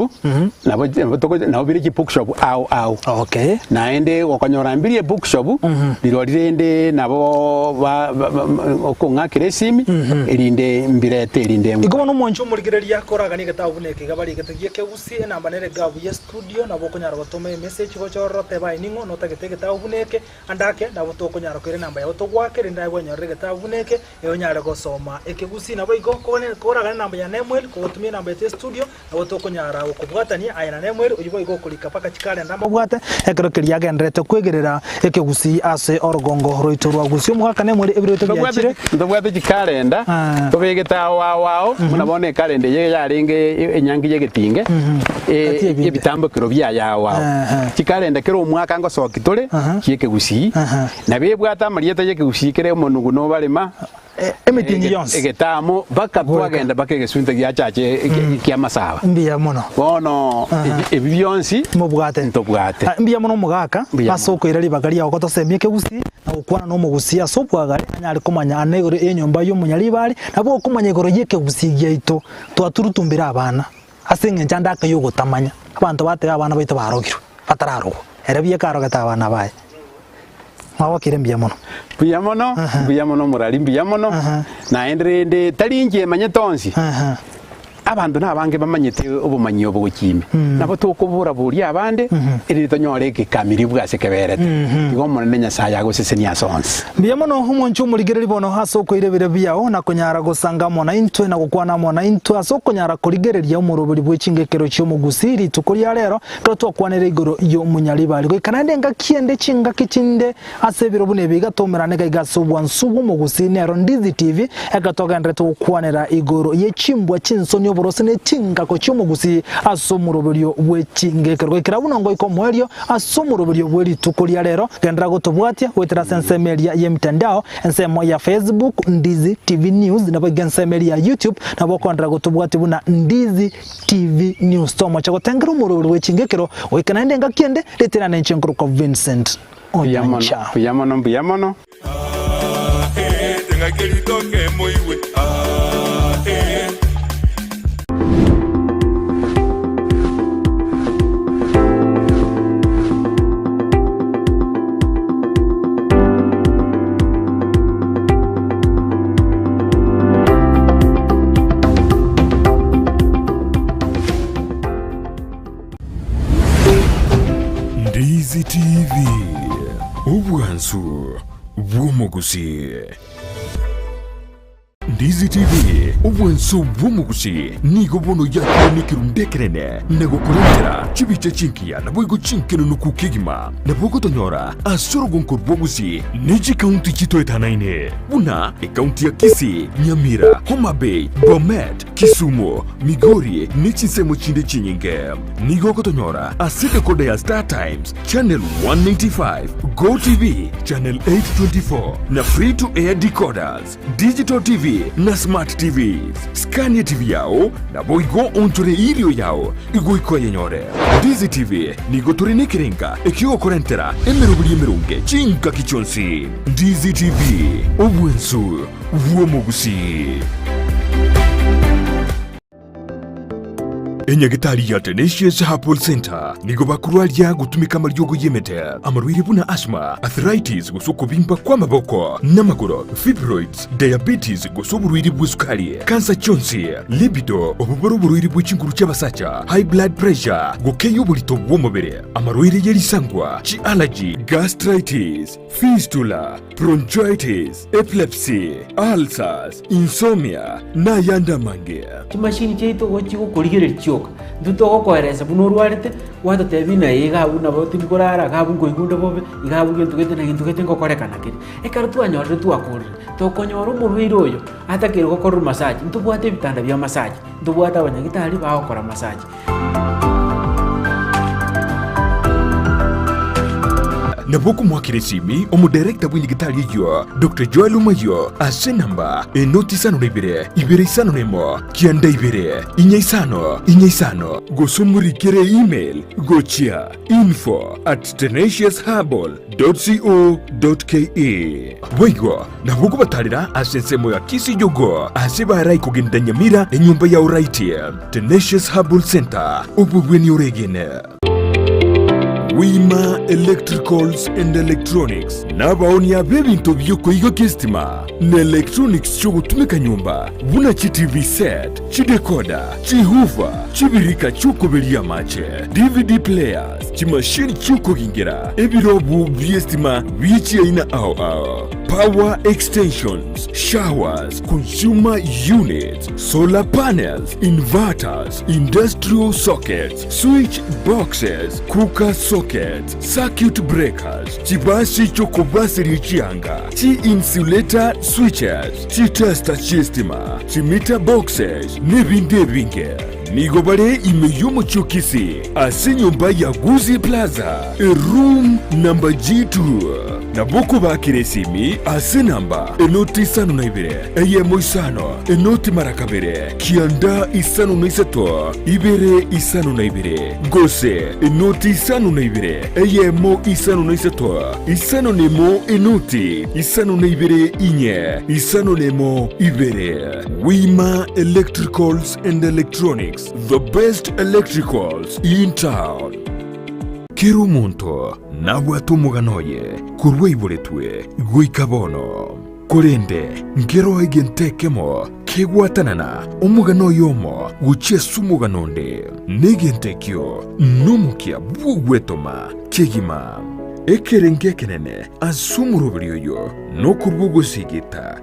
nabo nabo bire chibookshop ao ao. Okay. Naende gokonyora mbire ebookshop, rirorio rende nabo ba ba okong'akera esimi, erinde mbirete erinde Igo bono omwancho omorigereria koraganie egetabu buna eke iga barigete gi'ekegusii, enamba nere egabu ye studio, nabo okonyara gotoma emessage gocha ororo otebe aye ning'o notagete egetabu buna eke, ande ake nabo tokonyara koira enamba yao togoake rende aye bwenyorere egetabu buna eke, Erio onyare gosoma ekegusii naboigo koragane enamba ya Nemuel, kogotumia enamba yaito y'estudio, nabo tokonyara gokobwatania aye na Nemuel, oyio boigo okorika mpaka chikalenda mbabwate, ekero keria agendererete kwegerera ekegusii ase orogongo rwaito rwa Gusii. Omogaka Nemuel ebiro biaito biachire. Ntobwate chikalenda tobegete ao ao ao, buna bono ekalenda eye yarenge enyangi y'egetinge, Gati ebinde. ebitambokero biaye ao ao. Chikalenda kera omwaka ngosoki tore chi'ekegusii. Nabo ebwate amarieta y'ekegusii kere omonugu nobarema, Emetienyi yonsi. egetamo, mpaka Goika. twagenda mpaka egesunte giachache ki'amasaba. Mbuya mono. Bono ebi bionsi Mobwate. ntobwate. Ah, Mbuya mono omogaka Mbuya ase mono. okoira ribaga riao gotosemia ekegusii na gokwana na omogusii ase obwagare anyare komanya ane igoro y'enyomba y'omonyaribari nabo okomanya igoro y'ekegusii giaito twaturutumbire abana ase eng'encho ande ake y'ogotamanya abanto batebe abana baito barogirwe batararogwa ere bieka arogete abana baye. Mwagokire mbuya mono. Mbuya mono, mbuya mono omorari, mbuya mono. Naende rende tari inche emanyete onsi, abanto nabange bamanyete obomanyi obo gochia ime. Nabo tokobora-boria abande, erinde tonyore egekamiribu ase keberete. Igo Omonene Nyasae agosesenie ase onsi. Mbuya mono omonche omorigereria bono ase okoira ebire biao na konyara gosanga amo naintwe na gokwana amo naintwe ase okonyara korigereria omoroberi bwe chingekero chi'omogusii rituko ria rero. Ekero twakwanire igoro y'omonyaribari, goika naende engaki ende chingaki chinde ase ebiro buna ebi iga toumerane gaiga ase obwansu bw'omogusii nero Ndizi TV, ekero togendererete gokwanera igoro ye chimbwa chinsoni oborosi ne chingako chi'omogusii ase omoroberio bwe chingekero. Goikera buna ngoika omoerio ase omoroberio bwe rituko ria rero, genderera gotobwatia goetera ase ensemo eria y'emitandao, ensemo ya Facebook, Ndizi TV News, naboigo ensemo eria ya YouTube, nabo okoenderera gotobwatia buna Ndizi TV News tomoche gotengera omorwori bwe chingekero goika naende engaki ende ritirane inche nkorokwa Vincent Mbuya mono, Onyancha. mbuya mono, mbuya mono. Ah, eh, teng'ake ritoke moigwe, ah, eh. Ndizi TV, obwansu bw'omogusii. Ndizi TV, obwanso bw'omogusi, nigo bono yakire nekerundu ekenene na gokorentera chibicha chingiya naboigo chinkenunuku kegima. Nabo ogotonyora ase orogonko rw'obosie ne chikaunti chitoetanaine buna ekaunti ya Kisii, Nyamira, Homa Bay, Bomet, Kisumu, Migori ne chinsemo chinde chinyinge. Nigo ogotonyora ase decoder ya Star Times, Channel 195, Go TV, Channel 824 na Free to Air decoders, Digital TV na Smart TVs. Scan TV yao naboigo onchore irio yao igoika oyenyore. Ndizi TV nigo tore nekerenga ekiogokorentera emeroberi emeronge chingaki chionsi. Ndizi TV, obwensu bw'omogusii. Enyagitari ya Tenacious Herbal Center nigo bakorwaria gotumeka amariogo y'emete, amarwaire buna asthma, arthritis gose okobimba kw'amaboko n'amagoro, fibroids, diabetes gose oborwaire bw'esukari, kansa chionsi, libido, obobore oborwaire bwe chinguru chi'abasacha, high blood pressure, gokeyia oborito bw'omobere, amarwaire ye risangwa, chi'allergy, gastritis, fistula, bronchitis, epilepsy, ulcers, insomnia, na ayande amange. Chimashini chiaito igo chigokorigereria chioka, intwe togokoeresa buna orwarete, gwatotebia ng'a ee iga abwo nabo tindi korara, iga abwo nkoigwa onde bobe, iga abwo gento gete na gento gete ngokorekana kere. Ekero twanyorire twakorire, tokonyora omorwaire oyo atakeire gokorerwa massage, ntobwate ebitanda bia massage, ntobwate abanyagitari bagokora massage. Nabo okomoakera esimi omodirector bw'enyagitari eyio, Doctor Joel Omayio, ase enamba enoti isano na ibere, ibere isano na emo, kianda ibere, inya isano, inya isano, gose omorikere email gochia info at tenaciousherbal dot co dot ke. Boigo nabo okobatarera ase ensemo ya Kisii Jogoo ase barai kogenda Nyamira enyomba ya Oraiti, Tenacious Herbal Center, obobweni oregene. Wima Electricals and Electronics nabaonia b'ebinto bi'okoigokia esitima na electronics chi'ogotumeka nyomba buna chi TV set, chidecoder, chihoofer, chibirika chi'okoberia amache, DVD players, chimashini chi'okogingera, ebirobu bi'esitima bie chiaina ao ao, power extensions, showers, consumer units, solar panels, inverters, industrial sockets, switch boxes, cooker sockets, circuit breakers, chibasi chi'okobaseria chianga, chi-insulator switches, chitester chi'estima, chimeter boxes, nebinde ebinge. Nigo bare ime y'omochie o Kisii, ase enyomba ya Gusii Plaza, eroom number G2. Nabo okobakera esimi ase enamba enoti isano na ibere, eyemo isano, enoti mara kabere, kianda isano na isato, ibere isano na ibere, gose enoti isano na ibere, eyemo isano na isato, isano na emo enoti isano na ibere inye, isano na emo ibere. Wima Electricals and Electronics, the best electricals in town. Kera omonto nabwate omogano oye korwa aiboretwe goika bono. Korende nkeroo egento ekemo kegwatanana omogano oyomo gochia ase omogano onde, na egento ekio nomokia bw'ogwetoma kegima. Ekerengo ekenene ase omoroberi oyo nokorua ogosigita.